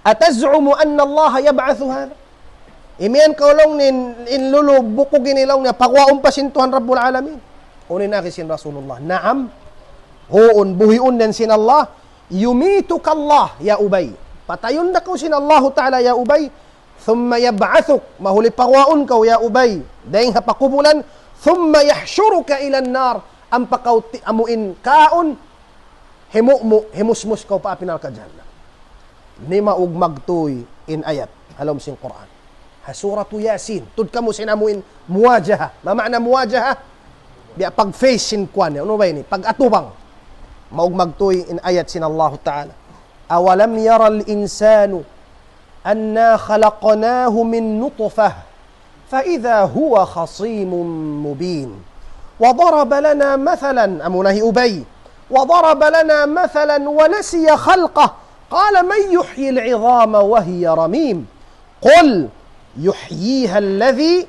أتزعم أن الله يبعث هذا؟ Imiyan kaw laung niya in, in lulu bukug ini laung niya, paguwaun pa sin Tuhan Rabbul Alamin. Unu in agi sin Rasulullah? Naam. Huun, buhiun yan sin Allah. يميتك الله يا أبي. Patayun da kaw sin Allahu Ta'ala ya Ubay. ثم يبعثك, mahuli paguwaun kaw ya Ubay, dayng ha pakubulan, ثم يحشرك إلى النار, ampa kaw ti-, amuin kaun, himumu', himusmus kaw pa api narka jahannam. Ini maug magtuy in ayat ha lawm sin Qur'an. Ha Suratu Yasin, tuud kamu sin amuin muwajaha. Ma ma'na muwajaha? Biya' pag-face sin kuwan niya. Unu ba ini? Pag-atubang. Maug magtuy in ayat sin Allahu Ta'ala. أولم ير الإنسان أنا خلقناه من نطفة فإذا هو خصيم مبين. وضرب لنا مثلا, amuna hi Ubay. وضرب لنا مثلا ونسي خلقه قال من يحيي العظام وهي رميم. قل يحييها الذي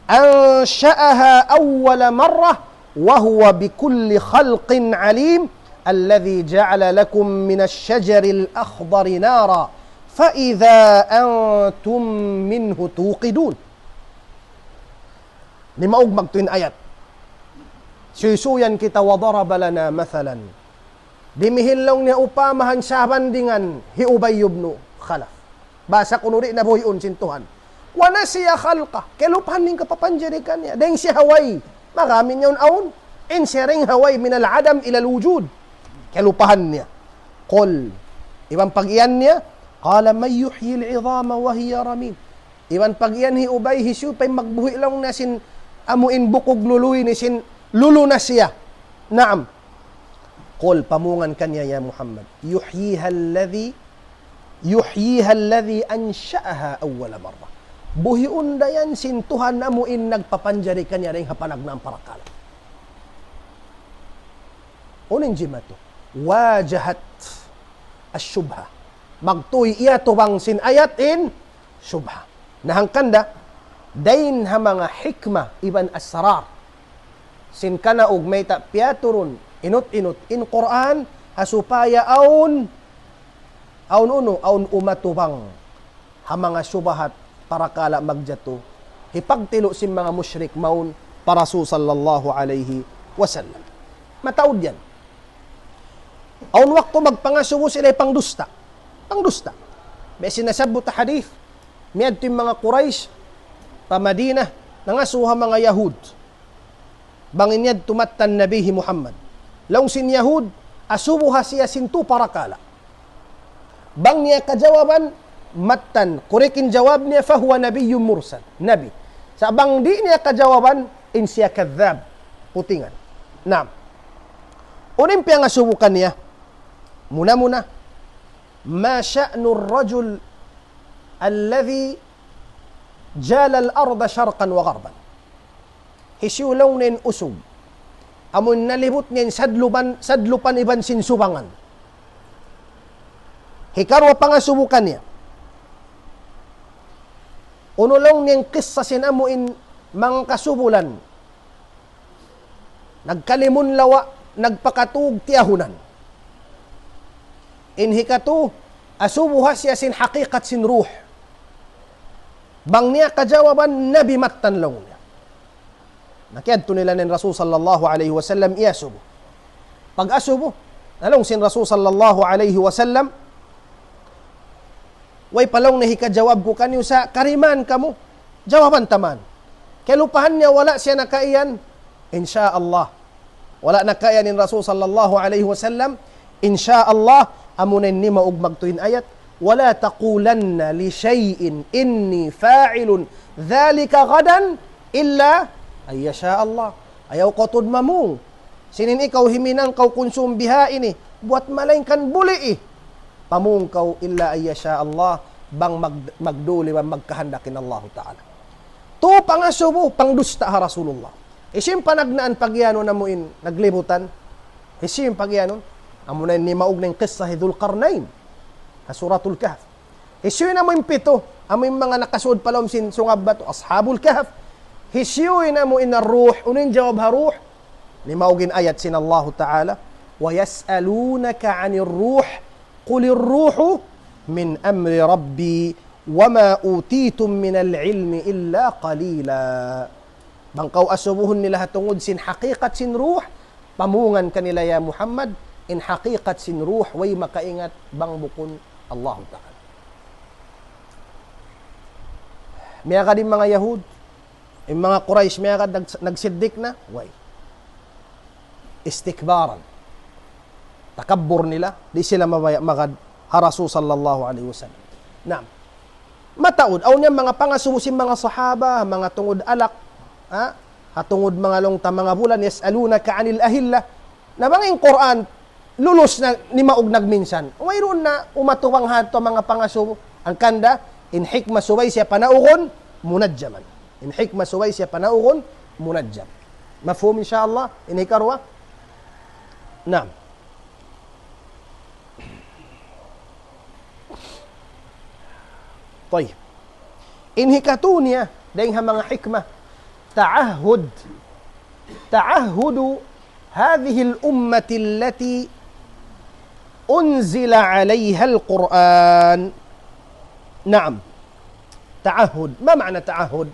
أنشأها أول مرة وهو بكل خلق عليم الذي جعل لكم من الشجر الأخضر نارا فإذا أنتم منه توقدون. Ini maug magtuy in ayat. Suysuyan kita, وضرب لنا مثلا. Dimihil laung niya upama ha sabandingan hi Ubay ibn Khalaf. Basa kunu' di' na buhiun sin Tuhan. ونسي خلقه. Kalupahan niya in kapapanjari kaniya. Dayng siya ha way, marami niya awn. In siya dayng ha way من العدم إلى الوجود. Kalupahan niya. قل. Iban pag-iyan niya, قال من يحيي العظام وهي رميم. Iban pag-iyan hi Ubay, hisiyu pa in magbuhi' laung niya sin amuin bukug lulu ini sin lulu na siya. Naam. قل, pamungan kaniya ya Muhammad, يحييها الذي يحييها الذي أنشأها أول مرة. Buhiun da yan sin Tuhan amuin nagpapanjari kaniya dayng ha panagnaan parakala'. Unu in jimatu? واجهت الشبهة. Magtuy iyatubang sin ayat in shubha. Na hangkan da, dayn ha manga hikmah iban asrar sin kanaug mayta' piyaturun inut-inut in Qur'an, ha supaya awn, awn unu, awn umatubang ha manga shubahat parakala' magjatu, hipagtilu' sin manga mushrik mawn pa Rasul sallallahu alayhi wasallam. Mataud yan. Awn waktu magpangasubu sila pangdusta. Pangdusta. Biya' sin nasabbut ha hadith, miyadtu in manga Quraysh pa Madinah, nangasubu ha manga Yahud. Bang in yadtu mattan Nabi hi Muhammad. Laung sin Yahud, asubuha siya sin tū parakala'. Bang niya kajawaban, mattan, correct in jawab niya, فهو نبي مرسل. Nabi. Sa' bang di' niya kajawaban, in siya kadhab. Putingan. Naam. Unu in piyangasubu kaniya? Muna-muna, ما شأن الرجل الذي جال الأرض شرقا وغربا. Hisiyu laung niya in usug amun nalibut niya in sadlupan, sadlupan iban sin subangan. Hikaruwa pangasubu kaniya. Unu laung niya in kissa sin amuin manga kasubulan. Nagkalimun lawa', nagpakatug tiyahunan. In hikatū, asubuha siya sin hakikat sin ruh. Bang niya kajawaban, nabi mattan laung niya. Na kiyadtu nila in Rasul sallallahu alayhi wasallam iyasubu. Pag-asubu, laung sin Rasul sallallahu alayhi wasallam, way pa laung niya hikajawab ku kaniyu sa' kariman kamu, jawaban ta man. Kalupahan niya wala' siya nakaiyan, insya Allah. Wala' nakaiyan in Rasul sallallahu alayhi wasallam, insya Allah, amuna in nimaug magtuy in ayat, ولا تقولن لشيء إني فاعل ذلك غدا إلا أن يشاء الله. Ayaw kaw tuud mamung sin in ikaw himinang kaw kunsum biha ini, buwat malaingkan buli' i. Pamung kaw إلا أن يشاء الله, bang mag-, magduli, bang magkahandak in Allahu Ta'ala. Tū pangasubu, pangdusta ha Rasulullah. Hisiyu in panagnaan pagiyanun amuin naglibutan? Hisiyu in pagiyanun? Amuna in nimaug na in kissa hi Dhul Qarnayn ha Suratul Kahf. Hisiyu in amuin pitu? Amu in manga nakasud pa lawm sin sungab batu, Ashabul Kahf. Hisiyu in amu in ruh, unu in jawab ha ruh? Nimaug in ayat sin Allahu Ta'ala, ويسألونك عن الروح قل الروح من أمر ربي وما أوتيتم من العلم إلا قليلا. Bang kaw asubuhun nila ha tungud sin hakikat sin ruh, pamungan kanila ya Muhammad, in hakikat sin ruh, way makaingat bang bukun Allahu Ta'ala. Miyagad in manga Yahud, in manga Quraysh, miyagad nag-, nagsiddik na, way. Istikbaran. Takabbur nila, di' sila mabaya' magad ha Rasul sallallahu alayhi wasallam. Naam. Mataud, awn yan manga pangasubu sin manga sahaba, manga tungud alak, ha? Ha tungud manga lawng ta manga bulan, يسألونك عن الأهلة. Na bang in Qur'an, lulus na nimaug nagminsan. Wayruun na umatubang ha yadtu manga pangasubu. Hangkan da, in hikmah subay siya panaugun, munajjaman. In hikmah subay siya panaugun, munajjam. Mafhum, insha Allah? In hikaruwa? Naam. Tayyib. In hikatu niya, dayn ha manga hikmah, ta'ahhud. Ta'ahhudu hadhihil ummatil lati unzila alayhal Qur'an. Naam. Ta'ahhud. Ma ma'na ta'ahhud?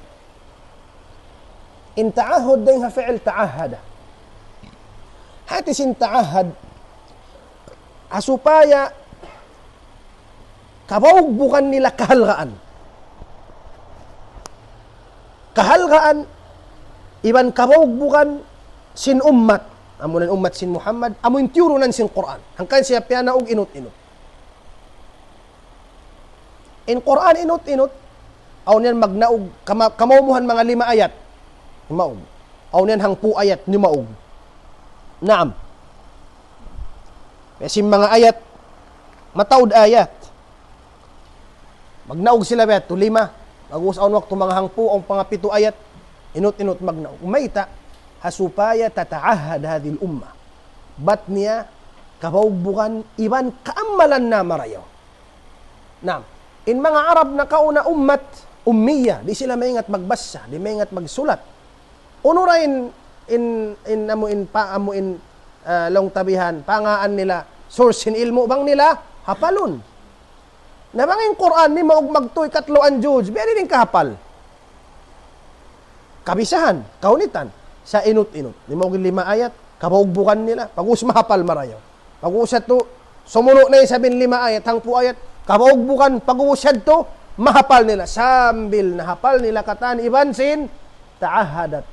In ta'ahhud dayn ha fi'il ta'ahhada. Hati sin ta'ahhad, ha supaya kabaugbugan nila kahalgaan. Kahalgaan, iban kabaugbugan sin ummat. Amu na in ummat sin Muhammad, amu in tiyurunan sin Qur'an. Hangkan siya piyanaug inut-inut. In Qur'an inut-inut, awn yan magnaug, kama-, kamaumuhan manga lima ayat, nimaug. Awn yan hangpu' ayat, nimaug. Naam. Biya' sin manga ayat, mataud ayat. Magnaug sila biya' tu, lima. Pag'ubus awn waktu manga hangpu', awn pa manga pitu ayat, inut-inut magnaug. Mayta', ha supaya tata'ahhad hadhihil ummah. Bat niya, kabaugbugan, iban kaammalan na marayaw. Naam. In manga Arab nakauna ummat, ummiya, di' sila maingat magbasa, di' maingat magsulat. Unu ra in, in, in amu in pa, amu in, ah, laung ta bihan, pangaan nila, source sin ilmu' bang nila, hapalun. Na bang in Qur'an nimaug magtuy katluan juz, biya' diin in kahapal. Kabisahan, kahunitan, sa' inut-inut. Nimaug in lima ayat, kabaugbugan nila, pag'ubus mahapal marayaw. Pag'ubus yadtu, sumunu' na isab in lima ayat, hangpu' ayat, kabaugbugan, pag'ubus yadtu, mahapal nila. Sambil nahapal nila katan iban sin ta'ahhadat.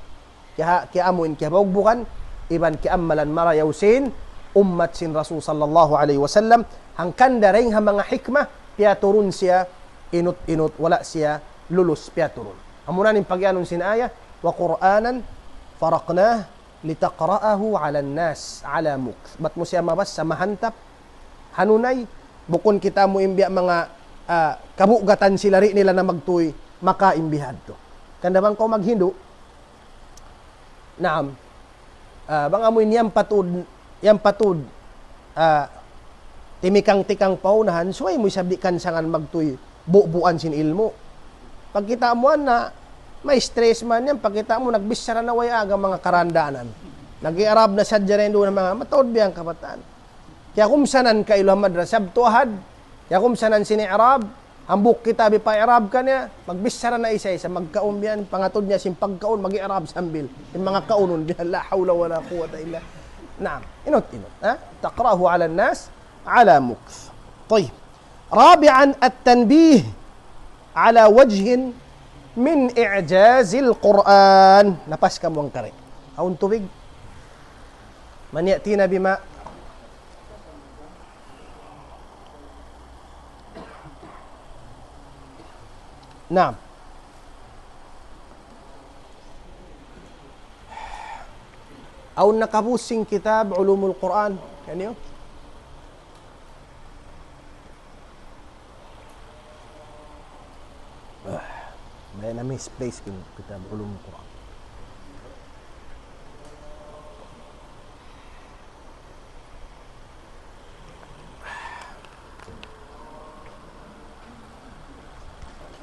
Kiya-, kiyamu in kiyabaugbugan, iban kiyaammalan marayaw sin ummat sin Rasul sallallahu alayhi wasallam, hangkan da dayn ha manga hikmah, piyaturun siya, inut-inut, wala' siya lulus piyaturun. Amuna in pagiyanun sin ayat, وقرآنا فرقناه لتقرأه على الناس على مكث. Bat mu siya mabassa mahantap, hanunay, bukun kita mu in biya' manga, ah, kabugatan sila di' nila na magtuy, makain bihadtu. Hangkan da bang kaw maghindu', naam, ah, bang amu in yan patud, yan patud, ah, timikang-tikang pa unahan, subay mu isab di' kansangan magtuy, bu-buan sin ilmu'. Pagkita' mu na, ma-stress man yan, pagkita' mu nagbichara na way aga manga karandanan. Nag-i'rab na sadja na in duun manga, mataud biya' yan kabataan. Kiyakumsanan kailu ha madrasa, Sabtu Ahad. Kiyakumsanan sin i'rab, hambuuk kitab pa-i'rab kaniya, magbichara na isa-isa, magkaun biya' yan, pangatud niya sin pagkaun, mag-i'rab sambil. In manga kaunun biya' yan, لا حول ولا قوة إلا. Naam, inut-inut, ha? تقرأه على الناس على مكث. طيب. رابعا، التنبيه على وجه من إعجاز القرآن. Napas kamu hangkari. Awn tubig? من يأتينا بماء؟ Naam. Awn nakabus sin kitab Ulumul Qur'an. Kaniyu? Ah, may na-misplace kin kitab Ulumul Qur'an.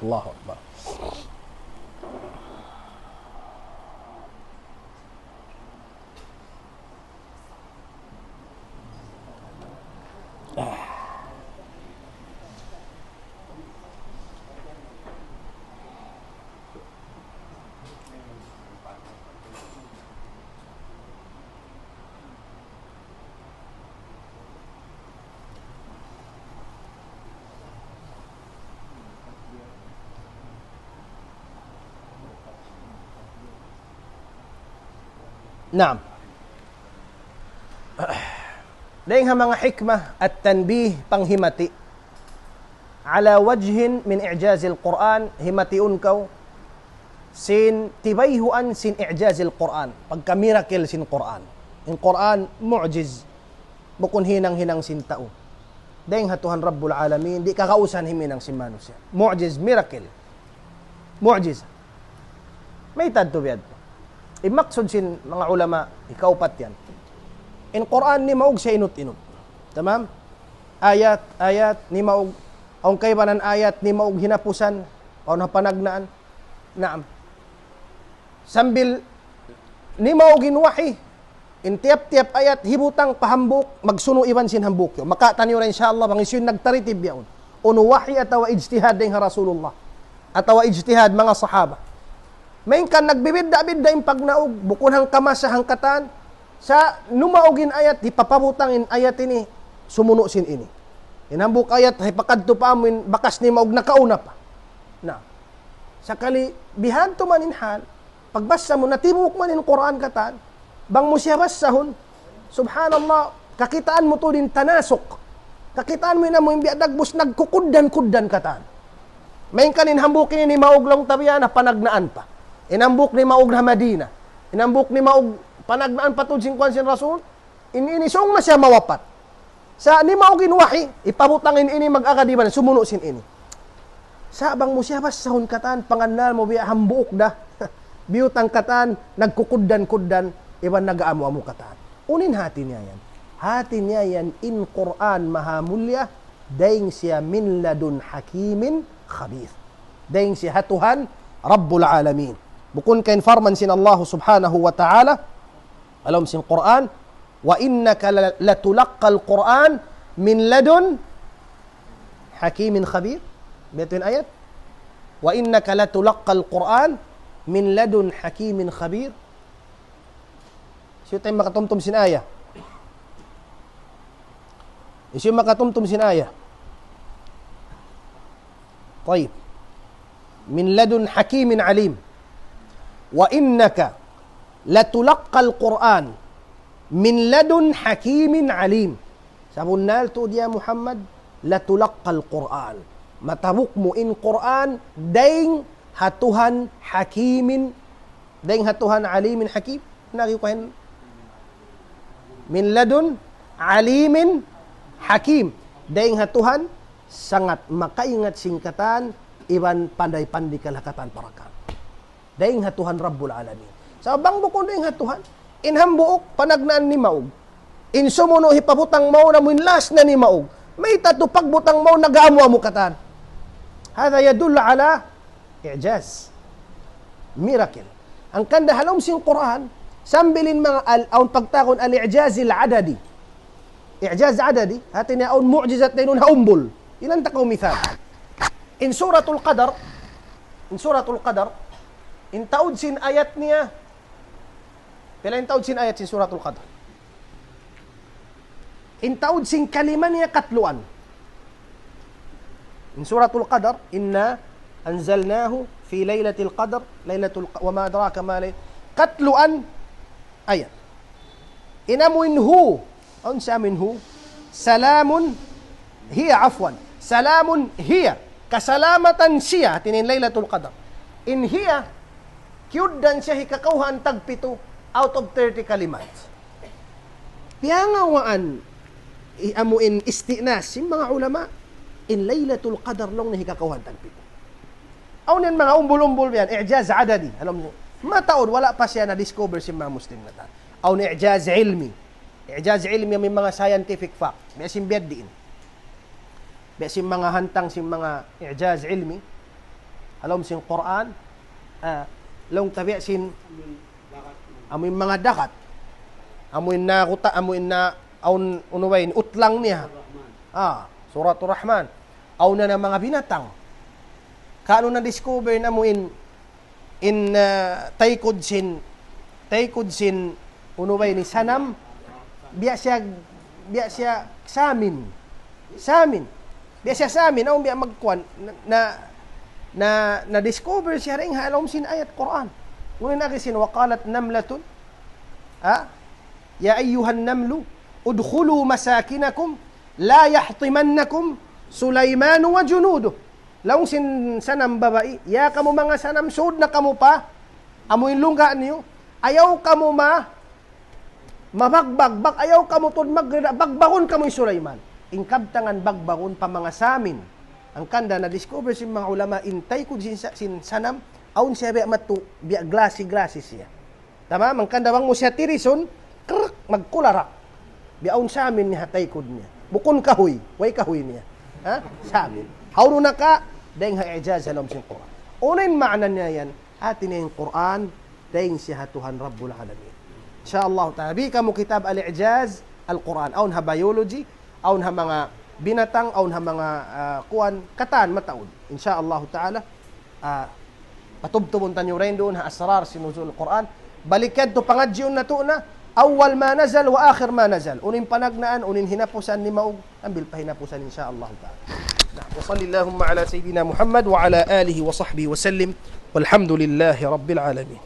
Allahu Akbar. Naam. Dayng ha manga hikmah at-tanbih, panghimati. Ala wajhin min i'jazil Qur'an, himatiun kaw sin tibayhuan sin i'jazil Qur'an, pagka miracle sin Qur'an. In Qur'an, mu'jiz. Bukun hinang-hinang sin tau. Dayng ha Tuhan Rabbul Alamin, di' kakausan himinang sin manusiya'. Mu'jiz, miracle. Mu'jiz. Mayta' tuud biya' yadtu. In maksud sin manga ulama, hikaupat yan. In Qur'an nimaug siya inut-inut. Tamam? Ayat, ayat, nimaug. Awn kaibanan ayat, nimaug hinapusan. Awn ha panagnaan. Naam. Sambil nimaug in wahi, in tiyap-tiyap ayat hibutang pa hambuuk, magsunu' iban sin hambuuk yaun. Makataniyu na, insya Allah, bang hisiyu in nagtaritib yaun. Unu wahi atawa ijtihad dayng ha Rasulullah. Atawa ijtihad manga sahaba. Malayngkan nagbibidda'-bidda' in pagnaug, bukun hangka masa, hangka tan. Sa' numaug in ayat, hipapabutang in ayat ini, sumunu' sin ini. In hambuuk ayat, hipakadtu pa amu in bakas nimaug nakauna pa. Na. Sakali, bihan tu man in hal, pagbasa mu, natibuk man in Qur'an katan, bang mu siya basahun, subhanallah, kakitaan mu tuud in tanasuk. Kakitaan mu in amu in biya' dagbus nagkukuddan-kuddan katan. Malayngkan in hambuuk ini nimaug laung ta biya' na panagnaan pa. In hambuuk nimaug na Madina. In hambuuk nimaug panagnaan pa tuud sin kuwan sin Rasul. In ini sung na siya mawapat. Sa' nimaug in wahi, hipabutang in ini mag-agad iban, sumunu' sin ini. Sa' bang mu siya basahun katan, pangannal mu biya' hambuuk da. Biyutang katan, nagkukuddan-kuddan, iban nag-aamu-amu katan. Unu in hati niya yan? Hati niya yan in Qur'an mahamulliya, dayng siya min ladun hakimin khabir. Dayng siya ha Tuhan Rabbul Alamin. Bukun ka in parman sin Allah Subhanahu wa Ta'ala, ha lawm sin Qur'an, وإنك ل-، لتلقى القرآن من لدن حكيم خبير. Biya' hādtu in ayat. وإنك لتلقى القرآن من لدن حكيم خبير. Hisiyu in makatumtum sin ayat? Hisiyu in makatumtum sin ayat? طيب. من لدن حكيم عليم. وإنك لتلقى القرآن من لدن حكيم عليم. Sabunnal tuud ya Muhammad, لتلقى القرآن. Matabuk mu in Qur'an, dayng ha Tuhan hakimin, dayng ha Tuhan alimin hakim. Nari kuhen. من لدن عليم حكيم. Dayng ha Tuhan sangat makaingat sin katan, iban panday-panday kalakatan parakan. Dayng ha Tuhan Rabbul Alamin. Sa' bang bukun dayng ha Tuhan, in hambuuk panagnaan nimaug. In sumunu' hipabutang mawn amu in last na nimaug. Mayta' tuud pagbutang mawn nag-aamu-amu katan. هذا يدل على إعجاز. Miracle. Hangkan da ha lawm sin Qur'an, sambil in manga al-, awn pagtawagun al-i'jaz al-adadi. I'jaz adadi, hati niya awn mu'jizat dayn duun ha umbul. Ilan ta kaw misal. In Suratul Qadar, in Suratul Qadar, in taud sin ayat niya, pila in taud sin ayat sin Suratul Qadar? In taud sin kalima niya katluan. In Suratul Qadar, إنا أنزلناه في ليلة القدر، ليلة الق-، وما أدراك ما ليلة. Katluan ayat. In amu in hu, awn sa amu in hu, سلام هي، عفوا، سلام هي. Kasalamatan siya, hati niya in Laylatul Qadar. In hiya, kiyugdan siya hikakawhaan tagpitu out of thirty kalimat. Piyangawaan, i-, amu in isti'nas sin manga ulama, in Laylatul Qadar laung niya hikakawhaan tagpitu. Awn yan manga umbul-umbul yan, i'jaz adadi. Alam niyo, mataud, wala' pa siya na-discover sin manga Muslim natu'. Awn i'jaz ilmi. I'jaz ilmi amu in manga scientific fact. Biya' sin biya' diin. Biya' sin manga hantang sin manga i'jaz ilmi. Ha lawm sin Qur'an, ah, laung ta biya' sin, amu in manga dagat. Amu in nakuta, amu in na, awn unu ba ini, utlang niya. Ah, Suratul Rahman. Awn na manga binatang. Kunu' na-discover na amu in, in, ah, taykud sin, taykud sin, unu ba ini, sanam, biya' siya, biya' siya samin. Samin. Biya' siya samin, awn biya' magkuan, na, na, na, na-discover siya dayn ha lawm sin ayat Qur'an. Unu in agi sin, وقالت نملة, ha? يا أيها النمل ادخلوا مساكنكم لا يحطمنكم سليمان وجنوده. Laung sin sanam babai, ya kamu manga sanam, sud na kamu pa amu in lungga niyu. Ayaw kamu ma, mabagbag, bag, ayaw kamu tuud magrida, bagbagun kamu hi Sulaiman. In kabtangan bagbagun pa manga samin. Hangkan da na-discover sin manga ulama, in taykud sin sa-, sin sanam, awn siya biya' matu, biya' glassy-glassy siya. Tamam, hangkan da bang mu siya tirisun, krrk, magkularak. Biya' awn samin niya ha taykud niya. Bukun kahuy, way kahuy niya. Ha? Samin. Hawnu na ka, dayn ha ijaz ha lawm sin Qur'an. Unu in maana niya yan? Hati niya in Qur'an, dayn siya ha Tuhan Rabbul Alamin. Insya Allah ta'ala. Bi kamu kitab Al-Ijaz Al-Qur'an. Awn ha biology, awn ha manga binatang, awn ha manga, ah, kuan, katan mataud. Insya Allah ta'ala. Ah, patubtubun taniyu dayn duun ha asrar sin nuzul Qur'an. Balik yadtu pangadjiun natu' na, أول ما نزل وآخر ما نزل. Unu in panagnaan, unu in hinapusan, nimaug, ambil pa hinapusan, insya Allah ta'ala. Na, وصل اللهم على سيدنا محمد وعلى آله وصحبه وسلم. والحمد لله رب العالمين.